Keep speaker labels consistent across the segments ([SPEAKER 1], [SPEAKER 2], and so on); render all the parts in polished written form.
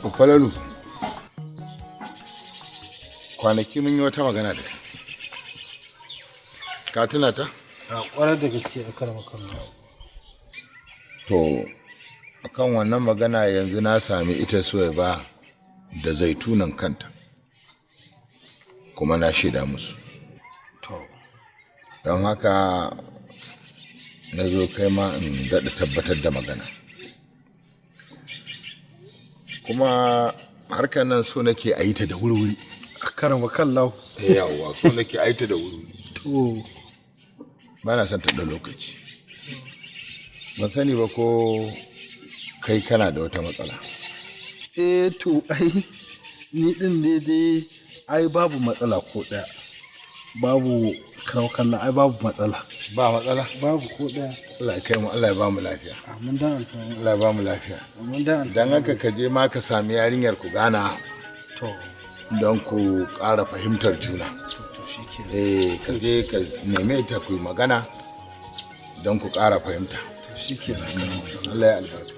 [SPEAKER 1] Falalu, kwanaki mun yi wata magana da kai. Ka tuna ta?
[SPEAKER 2] A kwarar da gaske, a karama kallon.
[SPEAKER 1] To, akan wannan magana yanzu na sami ita Suwaiba da Zaitunan kanta, kuma na shaida musu.
[SPEAKER 2] To.
[SPEAKER 1] Don haka na zo kai ma in daɗa tabbatar da magana. Kuma harkar nan so nake a yi ta da wuri-wuri.
[SPEAKER 2] A karama kallon.
[SPEAKER 1] Yawwa, so nake a yi ta da wuri-wuri.
[SPEAKER 2] To.
[SPEAKER 1] Ba na son ta ɗau lokaci. Ban sani ba ko kai kana da wata matsala.
[SPEAKER 2] Eh to, ai ni din ne dai, ai babu matsala ko ɗaya. Babu, karama kallon, ai babu matsala.
[SPEAKER 1] Ba matsala?
[SPEAKER 2] Babu ko ɗaya.
[SPEAKER 1] Allah ya kai mu, Allah ya ba mu lafiya.
[SPEAKER 2] Amin dan alfarma.
[SPEAKER 1] Allah ya ba mu lafiya.
[SPEAKER 2] Amin dan alfarma.
[SPEAKER 1] Dan haka ka je ma ka sami yarinyar ku gana.
[SPEAKER 2] To.
[SPEAKER 1] Don ku ƙara fahimtar juna.
[SPEAKER 2] To, shikenan.
[SPEAKER 1] Eh, ka je ka neme ta ku yi magana don ku ƙara fahimta.
[SPEAKER 2] To, shikenan.
[SPEAKER 1] Allah ya albarka.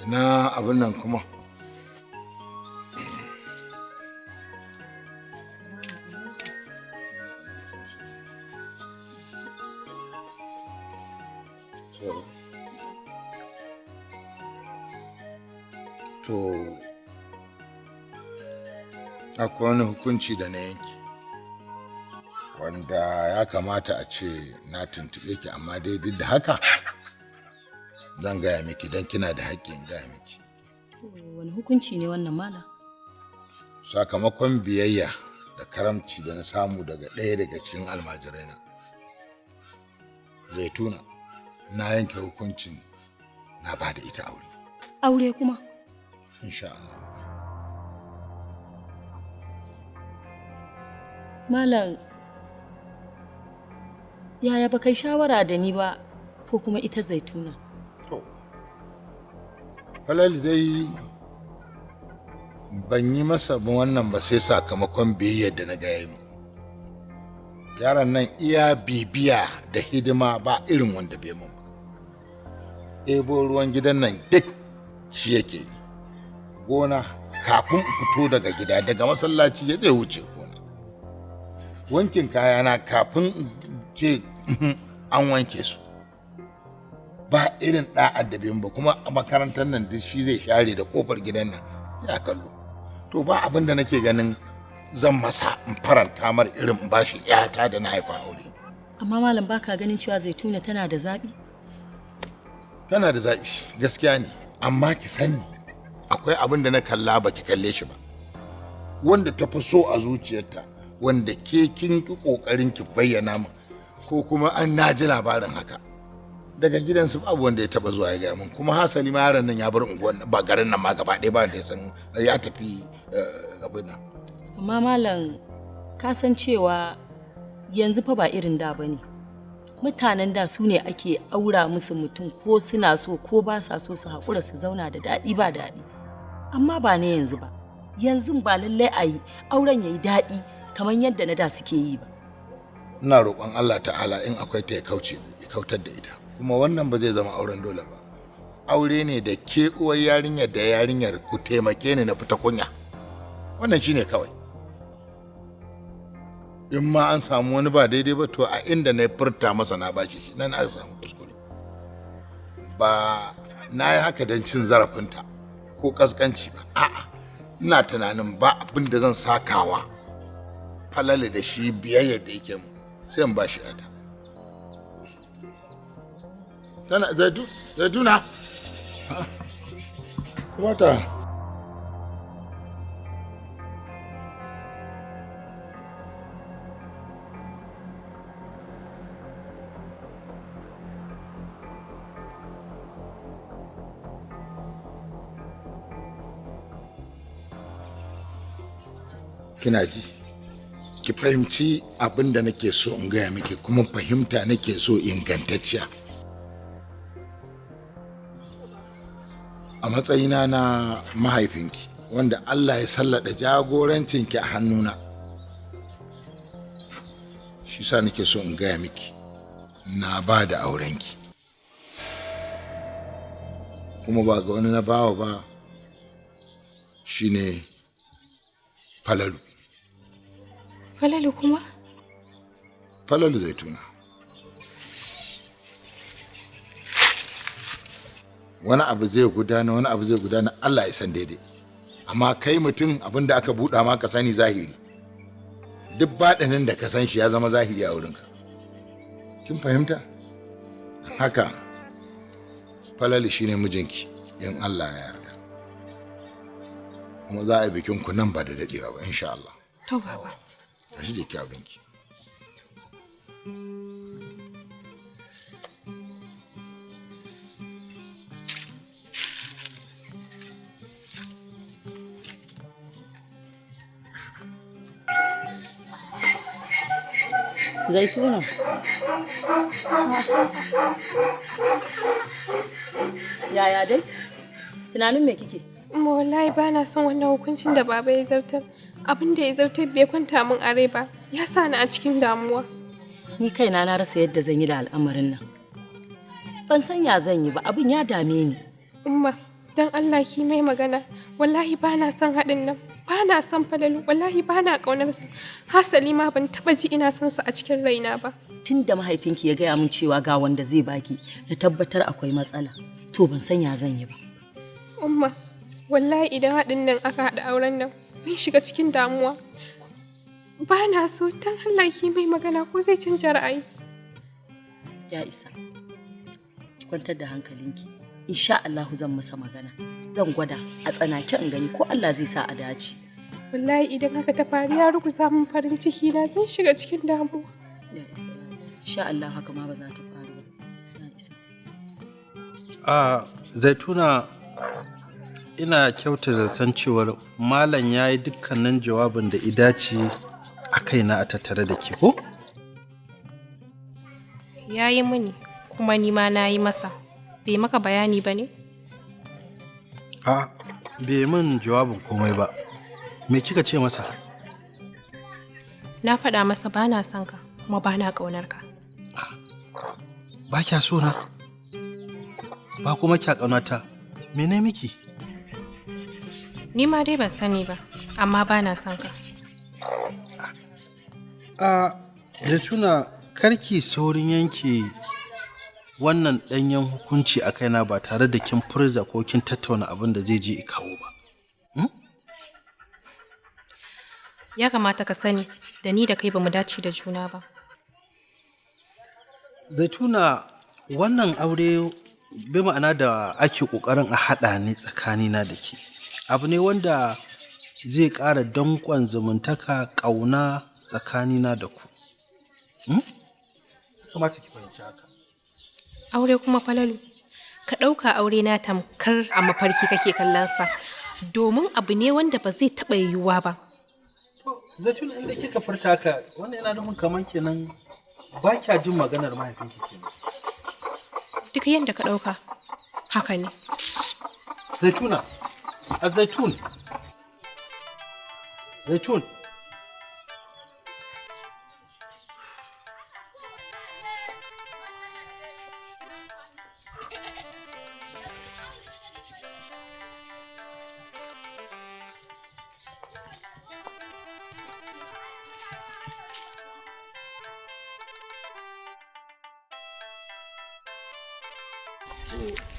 [SPEAKER 1] Ina abin nan kuma. To, akwai wani hukunci da na yanke wanda ya kamata a ce na tuntuɓe ki, amma dai duk da haka zan gaya miki don kina da haƙƙin gaya miki.
[SPEAKER 3] Wani hukunci ne wannan, malam?
[SPEAKER 1] Sakamakon biyayya da karamci da na samu daga ɗaya daga cikin almajiraina, Zaituna, na yanke hukuncin na ba da ita aure.
[SPEAKER 3] Aure kuma?
[SPEAKER 1] Insha Allah.
[SPEAKER 3] Malam, yaya ba kai shawara da ni ba ko kuma ita Zaituna?
[SPEAKER 1] To, Falali dai ban yi masa wannan ba sai sakamakon biyayyar da na gaya mu. Yaron nan iya bibiya da hidima ba irin wanda bai mun ba. Ebo ruwan gidan nan duk shi yake yi. Gona kafin in fito daga gida, daga masallaci ya zai wuce gona. Wankin kayana kafin in ce an wanke su. Ba irin ɗa'ar da bai mun ba, kuma a makarantar nan duk shi zai share da kofar gidan nan ya kallo. To, ba abin da nake ganin zan masa in faranta mar irin in bashi ƴata da na haifa aure.
[SPEAKER 3] Amma malam, baka ganin cewa Zaituna tana da zaɓi?
[SPEAKER 1] Tana da zaɓi, gaskiya ne, amma ki sani akwai abin da na kalla ba ki kalle shi ba. Wanda ta fi so a zuciyarta, wanda ke kin ki ƙoƙarin ki bayyana min, ko kuma an na ji labarin haka. Daga gidansu babu wanda ya taba zuwa ya gaya min, kuma hasali ma yaron nan ya bar unguwan, ba garin nan ma gaba ɗaya ba wanda ya san ya tafi abin nan.
[SPEAKER 3] Amma malam, ka san cewa yanzu fa ba irin da ba ne. Mutanen da su ne ake aura musu mutum ko suna so ko ba sa so, su haƙura su zauna da daɗi ba daɗi. Amma ba na yanzu ba. Yanzu ba lallai a yi auren ya yi daɗi kamar yadda na da suke yi ba.
[SPEAKER 1] Ina roƙon Allah ta'ala in akwai ta ya kauce, ya kautar da ita. Kuma wannan ba zai zama auren dole ba. Aure ne da ke uwar yarinyar da yarinyar ku taimake ni na fita kunya. Wannan shine kawai. In ma an samu wani ba daidai ba, to a inda na furta masa na bashi shi nan aka samu kuskure. Ba na yi haka don cin zarafinta ko kaskanci ba. A'a, ina tunanin ba abin da zan sakawa Falale da shi biyayya da yake mu sai in bashi ata. Tana Zaitu, Zaituna. Kuma ta kina ji, ki fahimci abin da nake so in gaya miki, kuma fahimta nake so ingantacciya. A matsayina na mahaifinki wanda Allah ya sallada jagorancinki a hannuna, shi sa nake so in gaya miki na ba da aurenki. Kuma ba ga wani na bawa ba, shine Falalu.
[SPEAKER 4] Falalu kuma?
[SPEAKER 1] Falalu, Zaituna. Wani abu zai gudana, wani abu zai gudana, Allah ya san daidai. Amma kai mutum, abin da aka buɗa ma ka sani zahiri. Duk baɗinin da ka san shi ya zama zahiri a wurinka. Kin fahimta? Haka Falalu shine mijinki in Allah ya yarda. Kuma za a yi bikin ku nan ba da daɗewa ba, insha Allah.
[SPEAKER 4] To, baba.
[SPEAKER 1] Tashi, je ki abinki.
[SPEAKER 3] Zaituna. Yaya dai? Tunanin me kike?
[SPEAKER 4] Umma, wallahi ba na son wannan hukuncin da baba ya zartar. Abin da ya zartar bai kwanta min a rai ba. Ya sa ni a cikin damuwa.
[SPEAKER 3] Ni kaina na rasa yadda zan yi da al'amarin nan. Ban san ya zan yi ba, abin ya dame ni.
[SPEAKER 4] Umma, dan Allah ki mai magana. Wallahi ba na son haɗin nan. Ba na son Falalu, wallahi ba na ƙaunarsa. Hasali ma ban taɓa ji ina son sa a cikin raina ba.
[SPEAKER 3] Tun da mahaifinki ya gaya min cewa ga wanda zai baki, na tabbatar akwai matsala. To, ban san ya zan yi ba.
[SPEAKER 4] Umma, wallahi idan haɗin nan aka haɗa auren nan, zan shiga cikin damuwa. Ba na so, dan Allah ki mai magana ko zai canja ra'ayi.
[SPEAKER 3] Ya isa. Ki kwantar da hankalinki. Insha Allahu zan masa magana. Zan gwada a tsanake in gani ko Allah zai sa a dace.
[SPEAKER 4] Wallahi idan haka ta faru ya ruguza min farin ciki na, zan shiga cikin damuwa.
[SPEAKER 3] Ya isa, ya isa. Insha Allah haka ma ba za ta faru ba. Ya isa.
[SPEAKER 2] A Zaituna, ina kyauta zaton cewar malam ya yi dukkanin jawabin da i dace a kaina a tattare da ke, ko?
[SPEAKER 4] Ya yi mini, kuma ni ma na yi masa. Bai maka bayani ba ne?
[SPEAKER 2] A bai min jawabin komai ba. Me kika ce masa?
[SPEAKER 4] Na faɗa masa ba na son ka, kuma ba na ƙaunar ka.
[SPEAKER 2] Ba kya so na? Ba kuma kya ƙaunata? Mene miki?
[SPEAKER 4] Ni ma dai ban sani ba, amma ba na son ka.
[SPEAKER 2] A Zaituna, karki saurin yanke wannan ɗanyen hukunci a kaina ba tare da kin furza ko kin tattauna abin da zai je i kawo ba.
[SPEAKER 4] Ya kamata ka sani da ni da kai ba mu dace da juna ba.
[SPEAKER 2] Zaituna, wannan aure bi ma'ana da ake ƙoƙarin a haɗa ni tsakanina da ke, abu ne wanda zai ƙara danƙon zumuntaka, ƙauna tsakanina da ku. Ya kamata ki fahimci haka.
[SPEAKER 4] Aure kuma, Falalu? Ka ɗauka aure na tamkar a mafarki kake kallon sa, domin abu ne wanda ba zai taɓa yiwuwa ba.
[SPEAKER 2] To, Zaituna, inda kika furta haka, wannan yana nufin kaman kenan ba kya jin maganar mahaifinki kenan.
[SPEAKER 4] Duk yadda ka ɗauka, haka ne.
[SPEAKER 2] Zaituna, a Zaitun. Zaitun.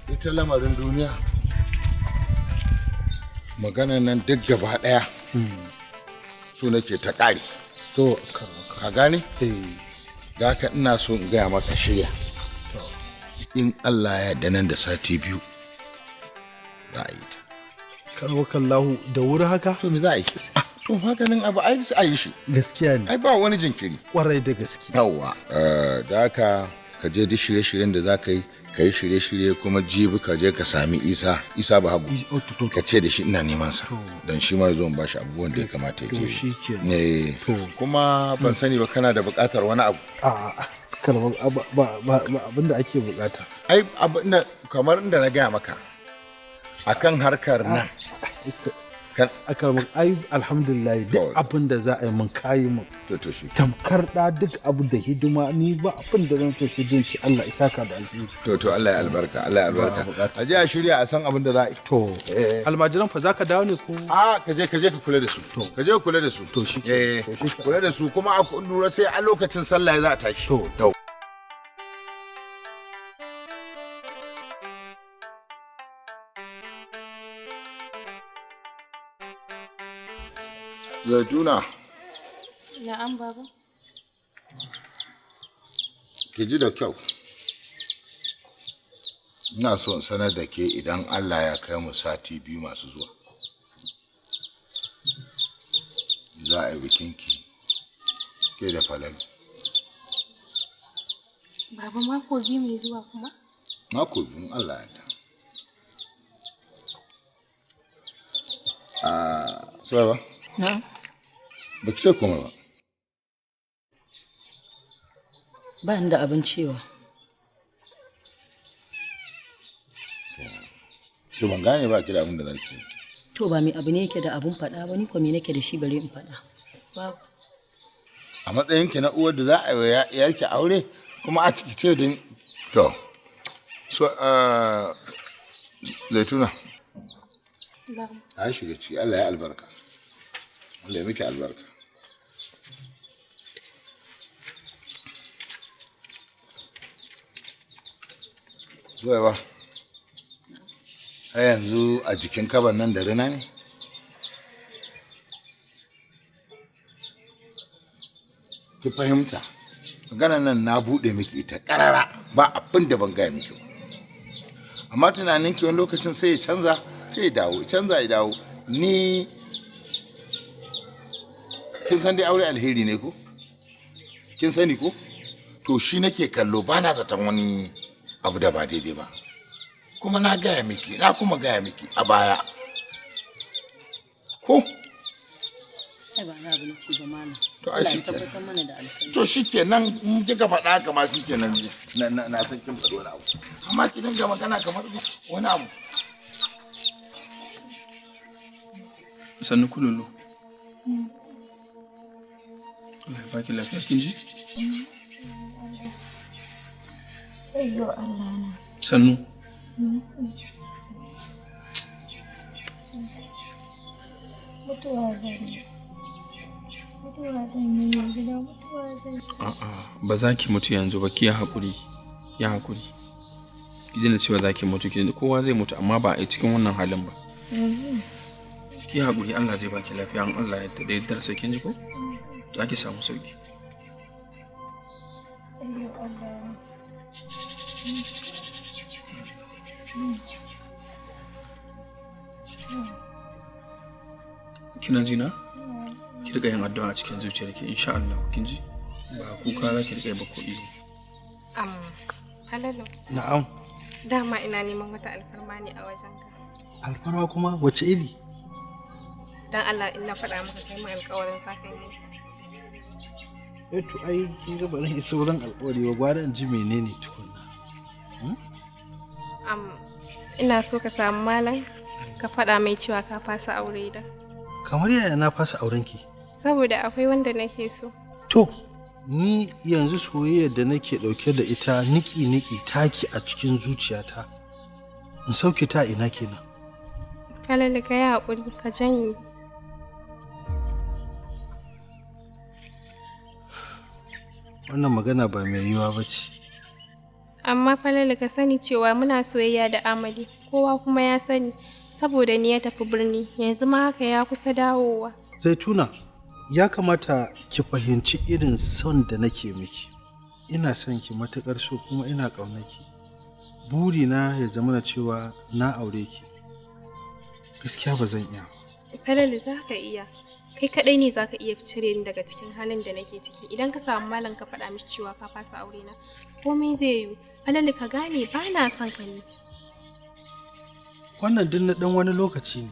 [SPEAKER 1] Ita lamarin duniya, maganan nan duk gaba ɗaya su nake ta ƙare.
[SPEAKER 2] To,
[SPEAKER 1] Ka gane? Da haka ina so in gaya maka, shirya. In Allah ya yarda, nan da sati 2 za a yi ta.
[SPEAKER 2] Karwakallahu, da wuri haka?
[SPEAKER 1] To, me za a yi? Ah, to, maganin abu ai a yi shi.
[SPEAKER 2] Gaskiya ne.
[SPEAKER 1] Ai ba wani jinkiri.
[SPEAKER 2] Kwarai da gaske.
[SPEAKER 1] Yawwa. Da haka ka je duk shirye-shiryen da za ka yi, ka yi shirye-shirye, kuma jibi ka je ka sami Isa, Isa Bahagu. Ka ce da shi ina neman sa. Dan shi ma ya zo in bashi abubuwan da ya kamata ya
[SPEAKER 2] To,
[SPEAKER 1] je.
[SPEAKER 2] shi kenan.
[SPEAKER 1] Eh,
[SPEAKER 2] To.
[SPEAKER 1] kuma ban sani ba, kana da buƙatar wani abu?
[SPEAKER 2] A karwa, ba ba ba abin da ake bukata.
[SPEAKER 1] Ai abin da kamar inda na gaya maka akan harkar nan.
[SPEAKER 2] Aka ai alhamdulillah, duk abin da za a yi mun kayi mun.
[SPEAKER 1] To shi.
[SPEAKER 2] Tamkar da duk abu da hidima, ni ba abin da zan ce sai jin ci Allah isaka da alheri.
[SPEAKER 1] To Allah ya albarka, Allah ya albarka. A je a shirya a san abin da za a yi.
[SPEAKER 2] To almajiran fa zaka dawo ne ko?
[SPEAKER 1] A ka je ka kula da su. To ka je ka kula da su.
[SPEAKER 2] To shi.
[SPEAKER 1] Eh, kula da su kuma a lura sai a lokacin sallah za a tashi.
[SPEAKER 2] To.
[SPEAKER 1] Zaituna.
[SPEAKER 4] Na'am, baba.
[SPEAKER 1] Ki ji da kyau. Ina so in sanar da ke idan Allah ya kai mu sati 2 masu zuwa. Za a yi bikinki ke da Falalu.
[SPEAKER 4] Baba, mako 2 mai zuwa kuma?
[SPEAKER 1] Mako 2 in Allah ya yarda. Ah, Suwaiba?
[SPEAKER 3] Na'am.
[SPEAKER 1] Ba ki ce komai ba.
[SPEAKER 3] Ba ni da abin cewa.
[SPEAKER 1] To ban gane ba ki da abin da za ki ce.
[SPEAKER 3] To ba mai abu ne yake da abun faɗa ba, ni ko me nake da shi bare in faɗa. Babu.
[SPEAKER 1] A matsayinki na uwar da za a yi wa yarki aure kuma a ciki ce da ni. To, so, Zaituna.
[SPEAKER 4] Na'am.
[SPEAKER 1] A shiga ciki, Allah ya albarka. Allah ya miki albarka. Zuwa ba. Har yanzu a jikin kaban nan da rina ne? Ki fahimta. Maganar nan na buɗe miki ita ƙarara, ba abin da ban gaya miki ba. Amma tunaninki wani lokacin sai ya canza, sai ya dawo, canza ya dawo. Ni kin san dai aure alheri ne ko? Kin sani ko? To shi nake kallo, ba na zaton wani abu da ba daidai ba. Kuma na gaya miki, na kuma gaya miki a baya. Ko?
[SPEAKER 3] Ai ba na abu na ce ba, malam.
[SPEAKER 1] To ai
[SPEAKER 3] Allah ya
[SPEAKER 1] shi kenan.
[SPEAKER 3] tabbatar mana da alkhairi.
[SPEAKER 1] To shi kenan, in kika faɗa haka ma shi kenan, na san kin faɗi wani abu. Amma ki dinga magana kamar wani abu.
[SPEAKER 5] Sannu kululu. Allah ya baki lafiya, kin ji?
[SPEAKER 6] Ayyo Allah na.
[SPEAKER 5] Sannu.
[SPEAKER 6] Mutuwa zan yi. Mutuwa zan yi mai gida, mutuwa zan yi.
[SPEAKER 5] A'a, ba za ki mutu yanzu ba, ki yi haƙuri. Ya haƙuri. Ki daina cewa za ki mutu, ki daina, kowa zai mutu amma ba a cikin wannan halin ba. Ki yi haƙuri, Allah zai baki lafiya in Allah ya yarda da yardarsa, kin ji ko? Za ki samu sauki.
[SPEAKER 6] Ayyo Allah na.
[SPEAKER 5] Kina ji na? Ki riƙa yin addu'a a cikin zuciyarki insha Allah, kin ji? Ba kuka za ki riƙa yi ba ko ihu.
[SPEAKER 4] Falalu,
[SPEAKER 2] Na'am.
[SPEAKER 4] dama ina neman wata alfarma ne a wajenka.
[SPEAKER 2] Alfarma kuma wace iri?
[SPEAKER 4] Dan Allah in na faɗa maka kai min alƙawarin za ka yi min.
[SPEAKER 2] Eh to ai kin ga ba zan yi sauran alƙawari ba, gwara in ji menene tukunna.
[SPEAKER 4] Ina so ka samu malam ka faɗa mai cewa ka fasa aure da.
[SPEAKER 2] Kamar yaya na fasa aurenki?
[SPEAKER 4] Saboda akwai wanda nake so.
[SPEAKER 2] To, ni yanzu soyayyar da nake ɗauke da ita niki-niki taki a cikin zuciyata. In sauke ta ina kenan.
[SPEAKER 4] Falalu, ka yi haƙuri ka janye.
[SPEAKER 2] Wannan magana ba mai yiwuwa ba ce.
[SPEAKER 4] Amma Falalu, ka sani cewa muna soyayya da Amadi, kowa kuma ya sani. Saboda ni ya tafi birni, yanzu ma haka ya kusa dawowa.
[SPEAKER 2] Zaituna, ya kamata ki fahimci irin son da nake miki. Ina son ki matuƙar so kuma ina ƙaunar ki. Burina ya zama na cewa na aure ki. Gaskiya ba zan iya ba.
[SPEAKER 4] Falalu, za ka iya. Kai kaɗai ne za ka iya cire ni daga cikin halin da nake ciki. Idan ka samu malam ka faɗa mishi cewa ka fasa aure na, komai zai yiwu. Falalu, ka gane ba na son ka ne.
[SPEAKER 2] Wannan duk na ɗan wani lokaci ne.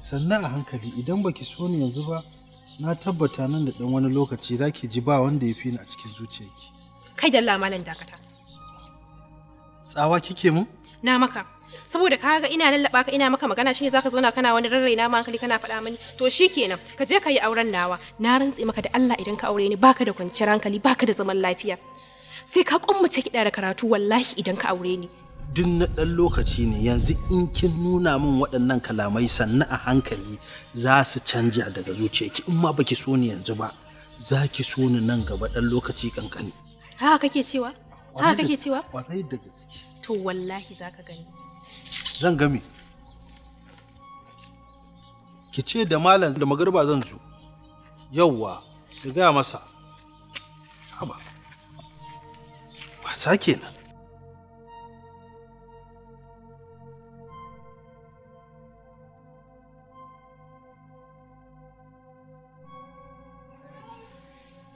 [SPEAKER 2] Sannan a hankali, idan baki so ni yanzu ba, na tabbata nan da ɗan wani lokaci za ki ji ba wanda ya fi ni a cikin zuciyarki.
[SPEAKER 4] Kai dalla malam dakata.
[SPEAKER 2] Tsawa kike mun?
[SPEAKER 4] Na maka. Saboda ka ga ina lallaba ka ina maka magana shine zaka zauna kana wani rarraina ma hankali kana faɗa mani. To shikenan, ka je ka yi auren nawa. Na rantse maka da Allah idan ka aure ni baka da kwanciyar hankali, baka da zaman lafiya. Sai ka kummace kiɗa da karatu wallahi idan ka aure ni.
[SPEAKER 2] Duk na ɗan lokaci ne yanzu in kin nuna min waɗannan kalamai sannu a hankali za su canja daga zuciyarki in ma baki so ni yanzu ba za ki so ni nan gaba ɗan lokaci kankani.
[SPEAKER 4] Haka kake cewa? Haka kake cewa?
[SPEAKER 2] Kwarai da gaske.
[SPEAKER 4] To wallahi zaka gani.
[SPEAKER 2] Zan gami. Ki ce da malam da magariba zan zo. Yawwa, ki gaya masa. Haba. Wasa kenan.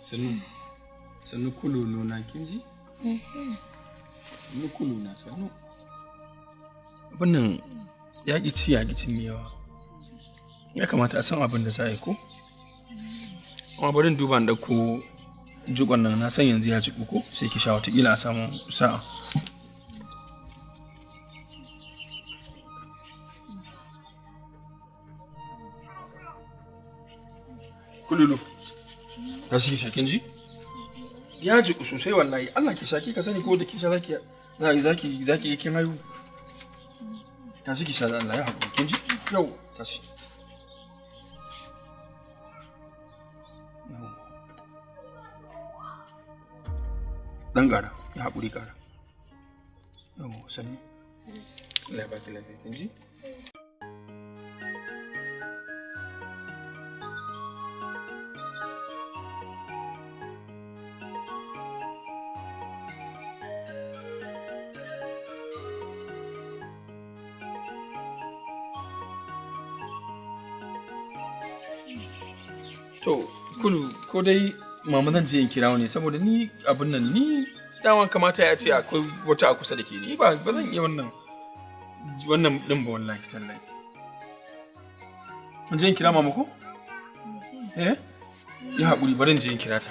[SPEAKER 5] Sannu, sannu kululu na kin ji? Sannu kululu na sannu. Wannan ya ƙi ci ya ƙi cin yawa. Ya kamata a san abin da za a yi ko? Amma bari in duba in ɗauko jikon nan na san yanzu ya jiƙu ko sai ki sha wataƙila a samu sa'a. Kululu. Tashi ki sha kin ji? Ya jiƙu sosai wallahi. Allah ki sha ki ka sani ko da ki sha zaki zaki zaki kin haihu. Tashi ki sha da Allah ya haƙuri kin ji? Yau tashi. Dan ƙara, ya haƙuri ƙara. Yau sannu. Allah ya baki lafiya kin ji? To, kulu ko dai mama zan je in kira ne saboda ni abin nan ni dama kamata ya ce akwai wata a kusa da ke ni ba ba zan iya wannan wannan din ba wallahi tallahi. In je in kira mama ko? Eh? Ya haƙuri bari in je in kira ta.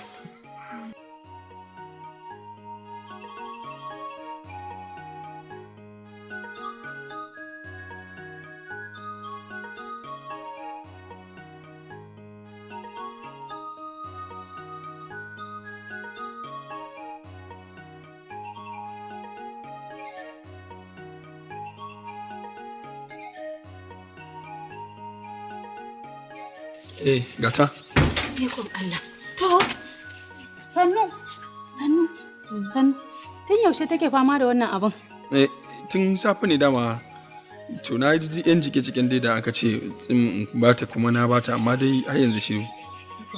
[SPEAKER 5] Eh, gata.
[SPEAKER 7] Ikon Allah. To, sannu, sannu, sannu. Tun yaushe take fama da wannan abin?
[SPEAKER 5] Eh, tun safe ne dama. To na ji yan jike-jiken dai da aka ce tsin bata kuma na bata amma dai har yanzu shiru.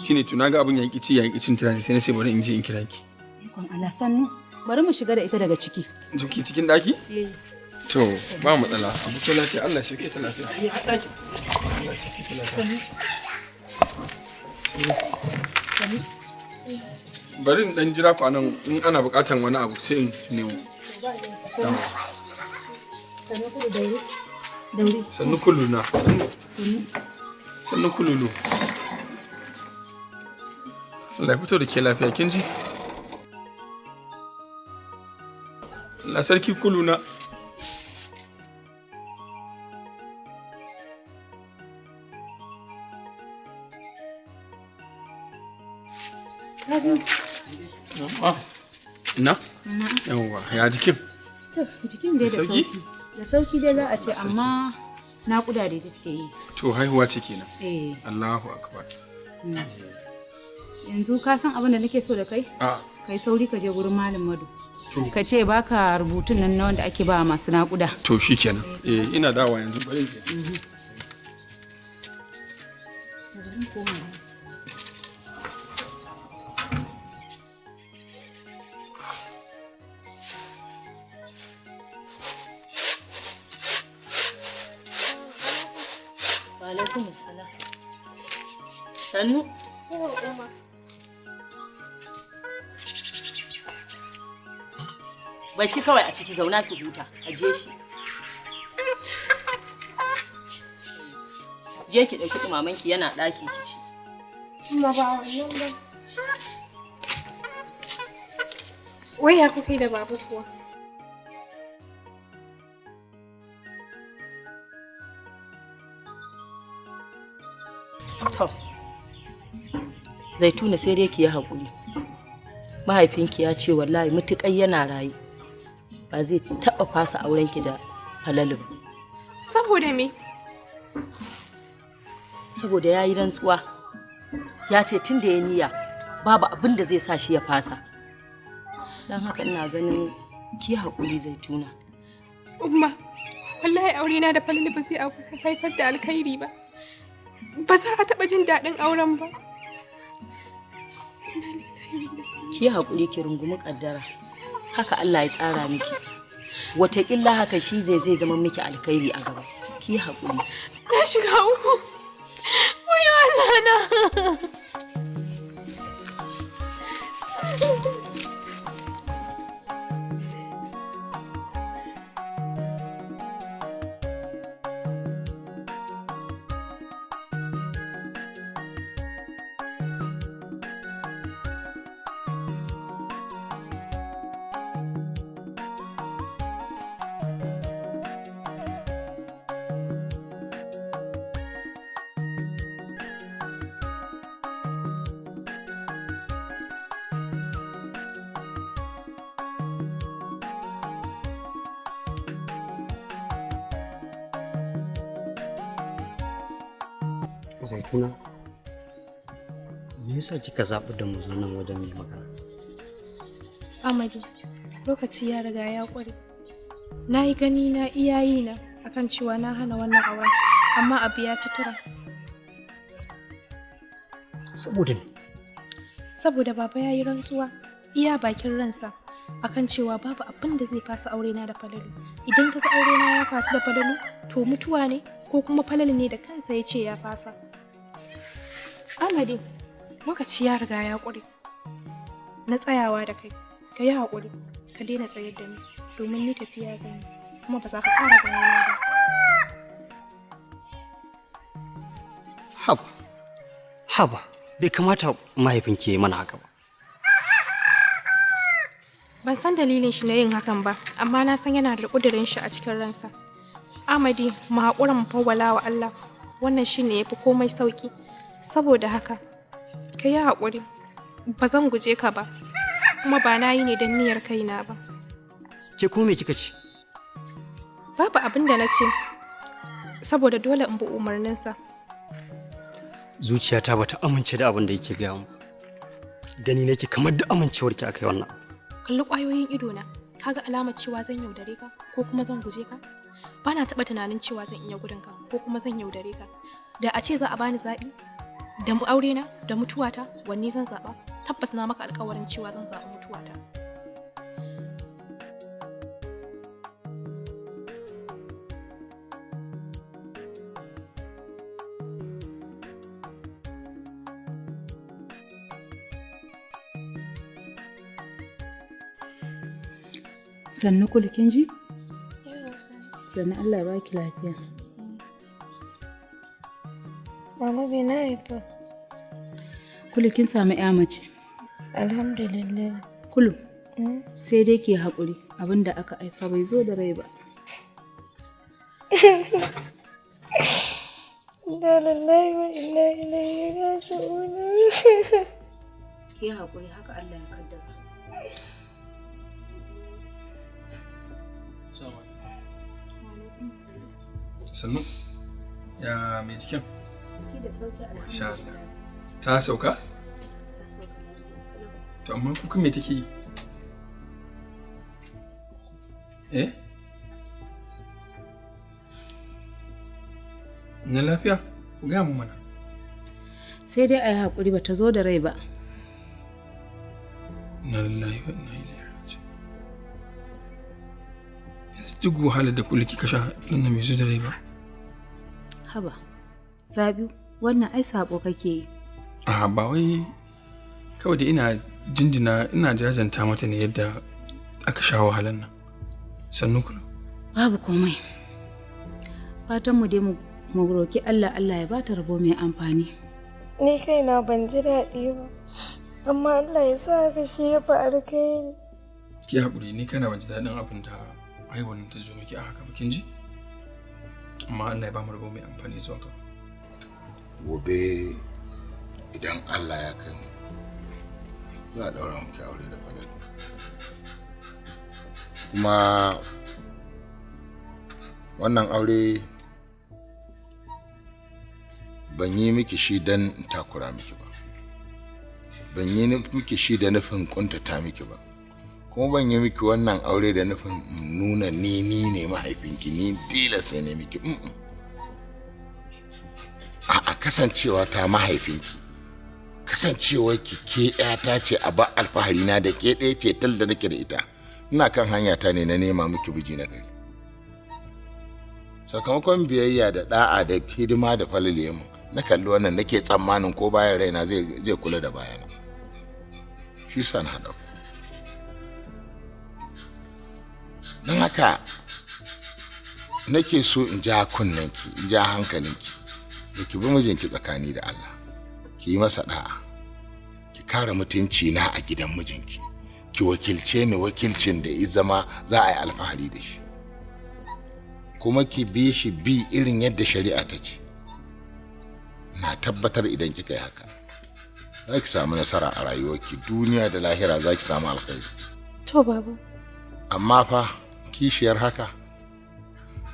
[SPEAKER 5] Shine to na ga abin yaƙi ci yaƙi cin tunani sai na ce bari in je in kira ki.
[SPEAKER 7] Ikon Allah, sannu. Bari mu shiga da ita daga ciki.
[SPEAKER 5] Jiki cikin ɗaki?
[SPEAKER 7] Eh.
[SPEAKER 5] To, ba matsala. Abu ta lafiya, Allah sauke ta lafiya. Allah sauke ta lafiya. Bari in dan jira ku anan in ana buƙatan wani abu sai in nemo. Sannu kulu na. Sannu kululu. Allah ya fito da ke lafiya kin ji? Allah sarki kulu na. Ina? Yawwa, ya jikin?
[SPEAKER 7] To, jikin dai da sauki. Da sauki dai za a ce amma naƙuda dai take yi.
[SPEAKER 5] To, haihuwa ce kenan.
[SPEAKER 7] Eh.
[SPEAKER 5] Allahu akbar.
[SPEAKER 7] Yanzu ka san abin da nake so da kai?
[SPEAKER 5] A.
[SPEAKER 7] Kai sauri ka je gurin Malam Madu. Ka ce baka rubutun nan na wanda ake ba masu naƙuda.
[SPEAKER 5] To shikenan. Eh, ina dawowa yanzu bari in je.
[SPEAKER 3] Alaikum salam. Sannu. Bar shi kawai a ciki zauna ki huta, aje shi. Je ki ɗauki ɗumamanki yana ɗaki ki ci.
[SPEAKER 4] Amma ba wannan ba. Wai ya kuka yi da babu kuwa?
[SPEAKER 3] To, Zaituna, sai dai ki yi haƙuri. Mahaifinki ya ce wallahi mutuƙai yana raye ba zai taɓa fasa aurenki da Falalu ba.
[SPEAKER 4] Saboda me?
[SPEAKER 3] Saboda ya yi rantsuwa, ya ce tun da ya niyya babu abin da zai sa shi ya fasa. Don haka ina ganin ki haƙuri, Zaituna.
[SPEAKER 4] Umma, wallahi aure na da Falalu ba zai haifar da alkhairi ba. Ba za a taɓa jin daɗin auren ba.
[SPEAKER 3] Ki haƙuri, ki rungumi ƙaddara. Haka Allah ya tsara miki. Wataƙila haka shi zai zama miki alkhairi a gaba. Ki haƙuri.
[SPEAKER 4] Na shiga uku. Wayo Allah na.
[SPEAKER 8] Zaituna, me yasa kika zaɓi da mu zo nan wajen mai magana?
[SPEAKER 4] Amadi, lokaci ya riga ya ƙware. Na yi gani na iyayi na akan cewa na hana wannan auren, amma abu ya ci tura.
[SPEAKER 8] Saboda me?
[SPEAKER 4] Saboda baba ya yi rantsuwa iya bakin ransa akan cewa babu abin da zai fasa aurena da Falalu. Idan kaga aurena ya fasu da Falalu, to mutuwa ne ko kuma Falalu ne da kansa ya ce ya fasa. Amadi, lokaci ya riga ya ƙure na tsayawa da kai. Ka yi haƙuri, ka daina tsayar da ni, domin ni tafiya zan yi, kuma ba za ka ƙara ganina ba.
[SPEAKER 8] Haba, haba, bai kamata mahaifinki ya yi mana haka ba.
[SPEAKER 4] Ban san dalilin shi na yin hakan ba, amma na san yana da ƙudurin shi a cikin ransa. Amadi, mu haƙura mu fawwala wa Allah. Wannan shi ne ya fi komai sauƙi. Saboda haka, ka yi haƙuri, ba zan guje ka ba, kuma ba na yi ne don niyyar kaina ba.
[SPEAKER 8] Ke ko me kika ce?
[SPEAKER 4] Babu abin da na ce, saboda dole in bi umarninsa.
[SPEAKER 8] Zuciyata bata amince da abin da yake gaya mu. Gani nake kamar da amincewarki aka yi wannan abu.
[SPEAKER 4] Kalli ƙwayoyin idona, kaga alamar cewa zan yaudare ka ko kuma zan guje ka? Ba na taɓa tunanin cewa zan iya gudun ka ko kuma zan yaudare ka. Da a ce za a bani zaɓi, da mu aure na da mutuwata, wanne zan zaɓa? Tabbas na maka alƙawarin cewa zan zaɓi mutuwata.
[SPEAKER 7] Sannu Kulu, kin ji? Sannu, Allah ya baki lafiya.
[SPEAKER 6] Mama, bai na haifa?
[SPEAKER 7] Kulu, kin samu ya mace.
[SPEAKER 6] Alhamdulillah.
[SPEAKER 7] Kulu, sai dai ki haƙuri, abinda aka haifa bai zo da rai ba.
[SPEAKER 6] Inna lillahi wa inna ilaihi raji'un.
[SPEAKER 7] Ki haƙuri, haka Allah ya kaddara.
[SPEAKER 5] Sannu. Ya mai jikin?
[SPEAKER 7] Jiki da sauki.
[SPEAKER 5] Masha Allah. Ta sauka?
[SPEAKER 7] Ta sauka lafiya.
[SPEAKER 5] To amma kukan me take yi? Eh? Na lafiya? Ku gaya mun mana.
[SPEAKER 7] Sai dai a yi haƙuri, ba ta zo da rai ba.
[SPEAKER 5] Inna lillahi wa inna ilaihi raji'un. Yanzu duk wahalar da Kulu kika sha ɗan nan bai zo da rai ba.
[SPEAKER 7] Haba, Sabiu, wannan ai sabo kake yi.
[SPEAKER 5] A ba wai, kawai da ina jinjina, ina jajanta mata ne yadda aka sha wahalar nan. Sannu, Kulu.
[SPEAKER 7] Babu komai. Fatan mu dai mu roki Allah, Allah ya bata rabo mai amfani.
[SPEAKER 6] Ni kaina ban ji daɗi ba. Amma Allah ya sa haka shi ya fi alkhairi.
[SPEAKER 5] Ki haƙuri, ni kana ban ji daɗin abin da haihuwar nan ta zo miki a haka ba, kin ji? Amma Allah ya ba mu rabo mai amfani zuwa gaba.
[SPEAKER 1] Gobe Idan Allah ya kai mu, za a ɗaura miki aure da Falalu. Kuma wannan aure ban yi miki shi don in takura miki ba, ban yi miki shi da nufin kuntata miki ba, kuma ban yi miki wannan aure da nufin in nuna ni ni ne mahaifinki, ni dila sai ne miki. A'a, kasancewa ta mahaifinki, kasancewar ki ke ƴata ce a ba alfahari na da ke ɗaya ce tal da nake da ita. Ina kan hanya ta ne na nema miki miji na gari. Sakamakon biyayya da da'a da hidima da falile mu, na kalli wannan nake tsammanin ko bayan raina zai kula da bayana, shi sa na haɗa ku. Don haka nake so in ja kunnenki, in ja hankalinki da ki bi mijinki tsakani da Allah, ki yi masa da'a, ki kare mutunci na a gidan mijinki, ki wakilce ni wakilcin da ya zama za a yi alfahari da shi, kuma ki bi shi bi irin yadda shari'a ta ce. Na tabbatar idan kika yi haka za ki samu nasara a rayuwarki, duniya da lahira za ki samu alkhairi.
[SPEAKER 4] To baba.
[SPEAKER 1] Amma fa kishiyar haka,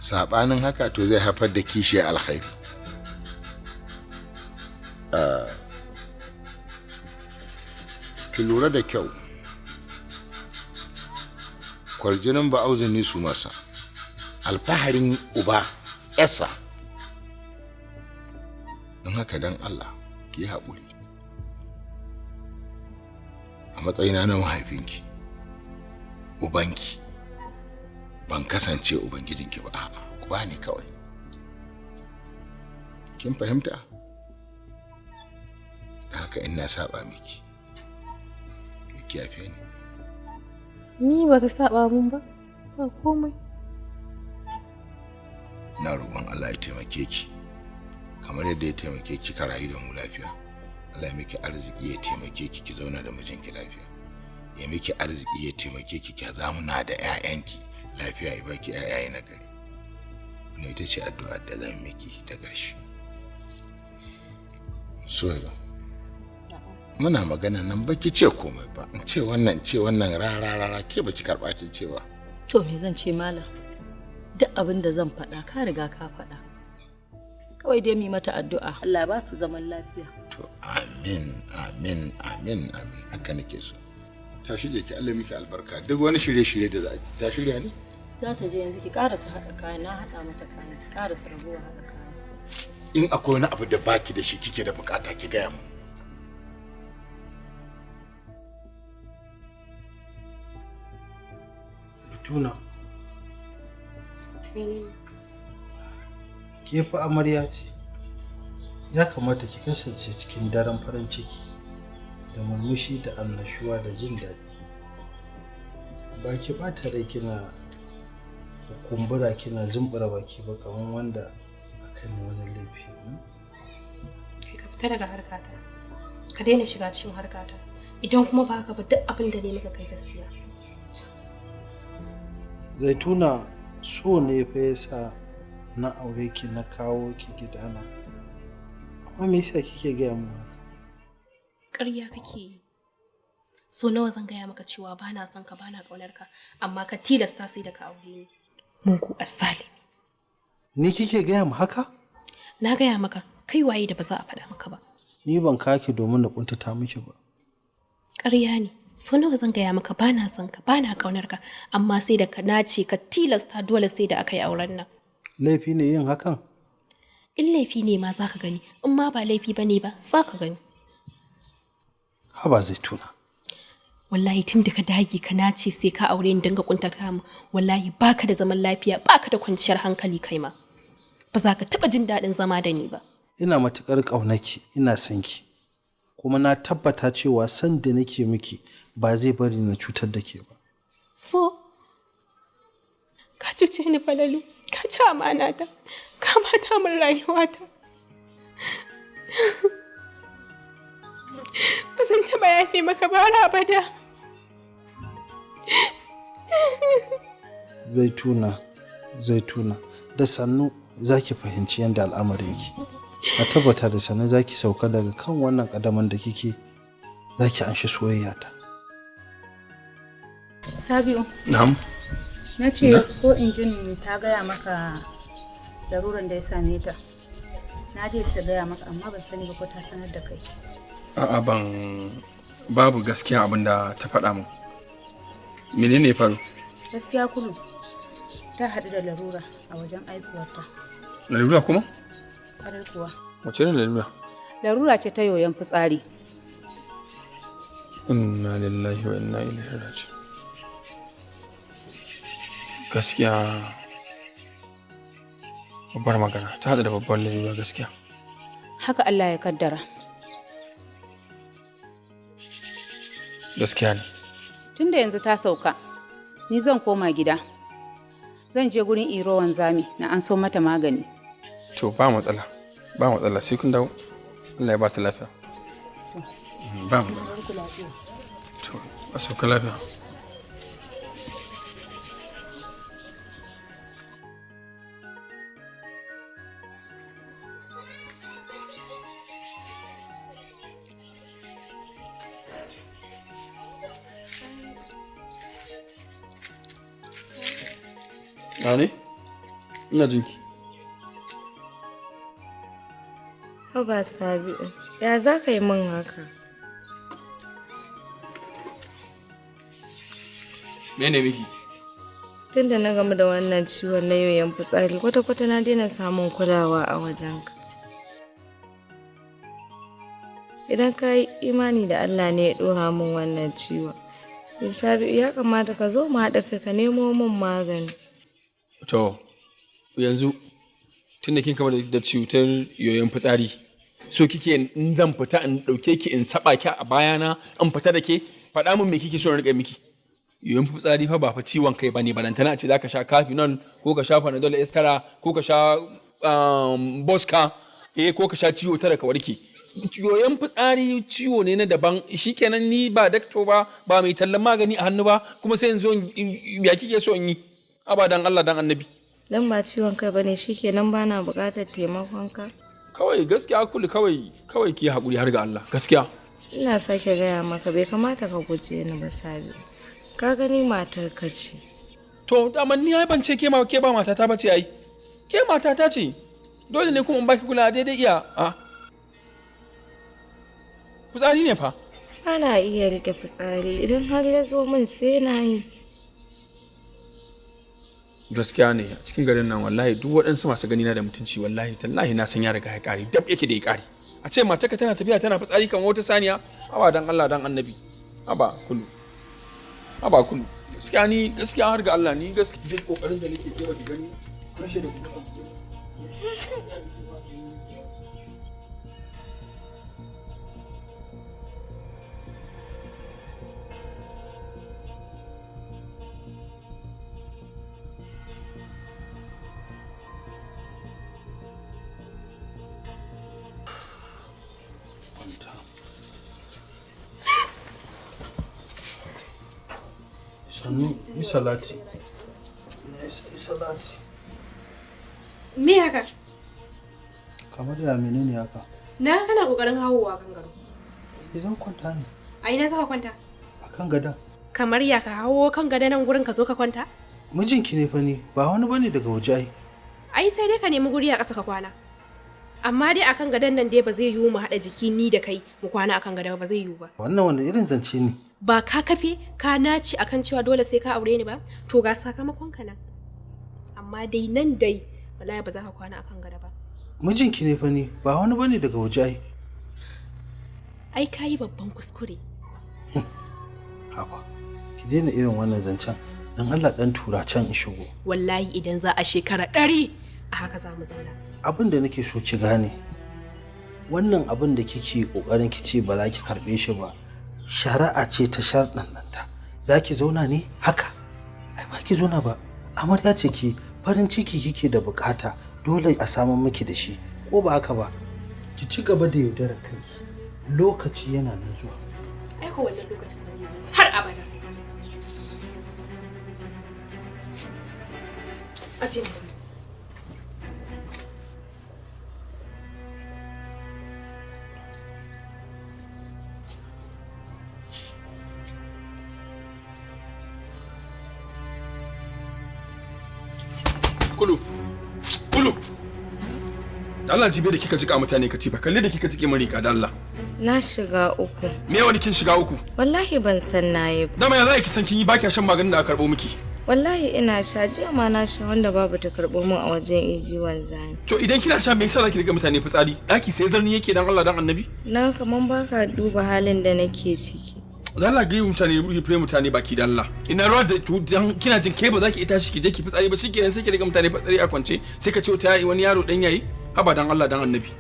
[SPEAKER 1] saɓanin haka, to zai haifar da kishiyar alkhairi. Ki lura da kyau, kwarjinin ba auzini su masa alfaharin uba yasa. Don haka don Allah ki yi haƙuri a matsayina na mahaifinki, ubanki. Ban kasance ubangijinki ba, a'a, uba ne kawai. Kin fahimta? Da haka in na saba miki, ki yafe ni.
[SPEAKER 4] Ni baka saba mun ba, ba komai.
[SPEAKER 1] Ina roƙon Allah ya taimake ki kamar yadda ya taimake ki ka rayu da mu lafiya. Allah ya miki arziki ya taimake ki ki zauna da mijinki lafiya, ya miki arziki ya taimake ki ki zamuna da 'ya'yanki lafiya, ya baki 'ya'yaye na gari. Wannan ita ce addu'ar da zan miki ta ƙarshe. Soyayya, muna magana nan baki ce komai ba, in ce wannan ce wannan rara rara, ke baki karɓa kin ce ba.
[SPEAKER 3] To me zan ce malam? Duk abin da zan faɗa ka riga ka faɗa. Kawai dai mu mata addu'a, Allah ba su zaman lafiya.
[SPEAKER 1] To amin amin amin amin, haka nake so. Ta shirya ki, Allah miki albarka. Duk wani shirye-shirye da za a ta shirya ne?
[SPEAKER 3] Za ta je yanzu ki karasa haɗa kayan, na haɗa mata kayan, ki karasa rabuwa haɗa kayan.
[SPEAKER 1] In akwai wani abu da baki da shi kike da bukata ki gaya mu.
[SPEAKER 2] Tuna. Ke fa amarya ce. Ya kamata ki kasance cikin daren farin ciki da murmushi da annashuwa da jin daɗi. Ba ki ɓata rai kina kumbura kina zumbura baki ba kamar wanda aka yi wani laifi.
[SPEAKER 4] Kai ka fita daga harkata. Ka daina shiga cikin harkata. Idan kuma ba haka ba duk abin da ne maka kai gaskiya.
[SPEAKER 2] Zaituna, so ne fa yasa na aure ki na kawo ki gidana. Amma me yasa kike gaya min haka?
[SPEAKER 4] Ƙarya kake yi. So nawa zan gaya maka cewa ba na son ka, ba na ƙaunar ka, amma ka tilasta sai da ka aure ni. Mungu azzalimi.
[SPEAKER 2] Ni kike gaya min haka?
[SPEAKER 4] Na gaya maka, kai waye da ba za a faɗa maka ba.
[SPEAKER 2] Ni ban kake domin na kuntata miki ba.
[SPEAKER 4] Ƙarya ne. So nawa zan gaya maka ba na son ka, ba na ƙaunar ka, amma sai da ka nace ka tilasta dole sai da aka yi auren nan.
[SPEAKER 2] Laifi ne yin hakan?
[SPEAKER 4] In laifi ne ma za ka gani, in ma ba laifi ba ne ba za ka gani.
[SPEAKER 2] Haba Zaituna.
[SPEAKER 4] Wallahi tun da ka dage ka nace sai ka aure ni dinga kuntata mu, wallahi baka da zaman lafiya, baka da kwanciyar hankali kai ma. Ba za ka taɓa jin daɗin zama da ni ba.
[SPEAKER 2] Ina matuƙar ƙaunarki, ina son ki. Kuma na tabbata cewa san da nake miki ba zai bari na cutar da ke ba.
[SPEAKER 4] So, ka cuce ni Falalu, ka ci amanata, ka mata min rayuwata. Ba zan taɓa yafe maka ba har abada.
[SPEAKER 2] Zaituna, Zaituna, da sannu za ki fahimci yadda al'amarin yake. Na tabbata da sannan za ki sauka daga kan wannan ƙadaman da kike, za ki anshi soyayya ta.
[SPEAKER 7] Sabi'u.
[SPEAKER 5] Na'am.
[SPEAKER 7] Na ce ko injin ta gaya maka laruran da ya same ta. Na je ta gaya maka amma ban sani ba ko ta sanar da kai.
[SPEAKER 5] A'a, ban, babu gaskiya abin da ta faɗa min. Menene ya faru?
[SPEAKER 7] Gaskiya Kulu ta haɗu da larura a wajen aihuwarta.
[SPEAKER 5] Larura kuma?
[SPEAKER 7] Ƙwarai kuwa.
[SPEAKER 5] Wace irin larura?
[SPEAKER 7] Larura ce ta yoyon fitsari.
[SPEAKER 5] Inna lillahi wa inna ilaihi raji'un. Gaskiya babbar magana, ta haɗu da babbar larura gaskiya.
[SPEAKER 7] Haka Allah ya kaddara.
[SPEAKER 5] Gaskiya ne.
[SPEAKER 7] Tunda yanzu ta sauka, ni zan koma gida. Zan je gurin Iro wanzami na an so mata magani.
[SPEAKER 5] To ba matsala. Ba matsala, sai kun dawo. Allah ya ba ta lafiya. Ba matsala. To a sauka lafiya. Ne? Ina jinki.
[SPEAKER 6] Haba Sabi'u, ya za ka yi min haka?
[SPEAKER 5] Mene miki?
[SPEAKER 6] Tunda na gamu da wannan ciwon na yoyon fitsari, kwata-kwata na daina samun kulawa a wajenka. Idan ka yi imani da Allah ne ya ɗora min wannan ciwon, Sabi'u, ya kamata ka zo mu haɗa kai ka nemo min magani.
[SPEAKER 5] To, yanzu tunda kin kama da cutar yoyon fitsari, so kike in zan fita in ɗauke ki in saba ki a bayana in fita da ke, faɗa min me kike so in riƙa miki. Yoyon fitsari fa ba fa ciwon kai bane, barantana a ce zaka sha Kafinol ko ka sha Panadol Extra ko ka sha Boska, ko ka sha ciwo tara ka warke. Yoyon fitsari ciwo ne na daban, shikenan ni ba dakto ba, ba mai tallan magani a hannu ba, kuma sai yanzu ya kike so in yi? Abadan Allah dan Annabi.
[SPEAKER 6] Dan ba ciwon kai bane, shikenan bana buƙatar taimakon ka.
[SPEAKER 5] Kawai gaskiya Kulu, kawai kawai ki haƙuri har ga Allah gaskiya.
[SPEAKER 6] Ina sake gaya maka bai kamata ka guje ni ba Sabi. Ka gani matar ka ce.
[SPEAKER 5] To daman ni ai ban ce ke ma ke ba matata bace ai. Ke matata ce. Dole ne kuma in baki kula daidai iya a. Fitsari ne fa.
[SPEAKER 6] Ana iya rike fitsari idan har ya zo min sai na yi.
[SPEAKER 5] Gaskiya ne a cikin garin nan wallahi duk waɗansu masu gani na da mutunci wallahi tallahi na san ya riga ya ƙare, dab yake da ya ƙare. A ce matarka tana tafiya tana fitsari kan wata saniya, haba dan Allah dan Annabi. Haba Kulu. Haba Kulu. Gaskiya ni gaskiya har ga Allah ni gaskiya duk kokarin da nake kewa ki gani kashe da kuma.
[SPEAKER 2] Sannu, yi salati. Yi salati.
[SPEAKER 4] Me haka?
[SPEAKER 2] Kamar ya menene haka?
[SPEAKER 4] Na kana kokarin hawowa kan gado.
[SPEAKER 2] Zan kwanta ne.
[SPEAKER 4] A ina zaka kwanta?
[SPEAKER 2] A kan gadon.
[SPEAKER 4] Kamar ya ka hawo kan gadon nan gurin ka zo ka kwanta?
[SPEAKER 2] Mijinki ne fa ni, ba wani bane daga waje ai.
[SPEAKER 4] Ai sai dai ka nemi guri a ƙasa ka kwana. Amma dai akan gadon nan dai ba zai yiwu mu haɗa jiki ni da kai mu kwana akan gadon ba, zai yiwu ba.
[SPEAKER 2] Wannan wanda irin zance ne?
[SPEAKER 4] Ba ka kafe ka naci akan cewa dole sai ka aure ni ba, to ga sakamakon ka nan. Amma dai nan dai wallahi ba za ka kwana akan gado ba.
[SPEAKER 2] Mijinki ne fa ni, ba wani bane daga waje ai.
[SPEAKER 4] Ai ka yi babban kuskure.
[SPEAKER 2] Haba, ki daina irin wannan zancen. Dan Allah dan tura can in shigo.
[SPEAKER 4] Wallahi idan za a shekara 100 a haka za mu zauna.
[SPEAKER 2] Abin da nake so ki gane, wannan abin da kike kokarin ki ce ba za ki karbe shi ba, shari'a ce ta sharɗanta. Za ki zauna ne haka? Ai ba ki zauna ba. Amarya ce ki, farin ciki kike da bukata, dole a samu miki da shi, ko ba haka ba? Ki ci gaba da yaudarar kanki. Lokaci yana nan zuwa.
[SPEAKER 4] Ai ko wannan lokacin ba zai zo har abada. Aje.
[SPEAKER 5] Kulu. Kulu. Allah jibe da kika jika mutane katifa, kalle da kika jike min riga da Allah.
[SPEAKER 6] Na shiga uku.
[SPEAKER 5] Me wani kin shiga uku?
[SPEAKER 6] Wallahi ban san nayi ba.
[SPEAKER 5] Dama ya za ki san kin yi baki shan maganin da aka karbo miki.
[SPEAKER 6] Wallahi ina sha, jiya ma na sha wanda babu ta karbo min a wajen iji wanzami.
[SPEAKER 5] To idan kina sha me yasa zaki riga mutane fitsari? Daki sai zarni yake dan Allah dan Annabi?
[SPEAKER 6] Na kaman baka duba halin da nake ciki.
[SPEAKER 5] Allah ga mutane rufe mutane baki dan Allah. Ina ruwa da to dan kina jin kai ba za ki ita shi ki je ki fitsari ba shikenan sai ki riga mutane fitsari a kwance sai ka ce ta yayi wani yaro dan yayi haba dan Allah dan Annabi.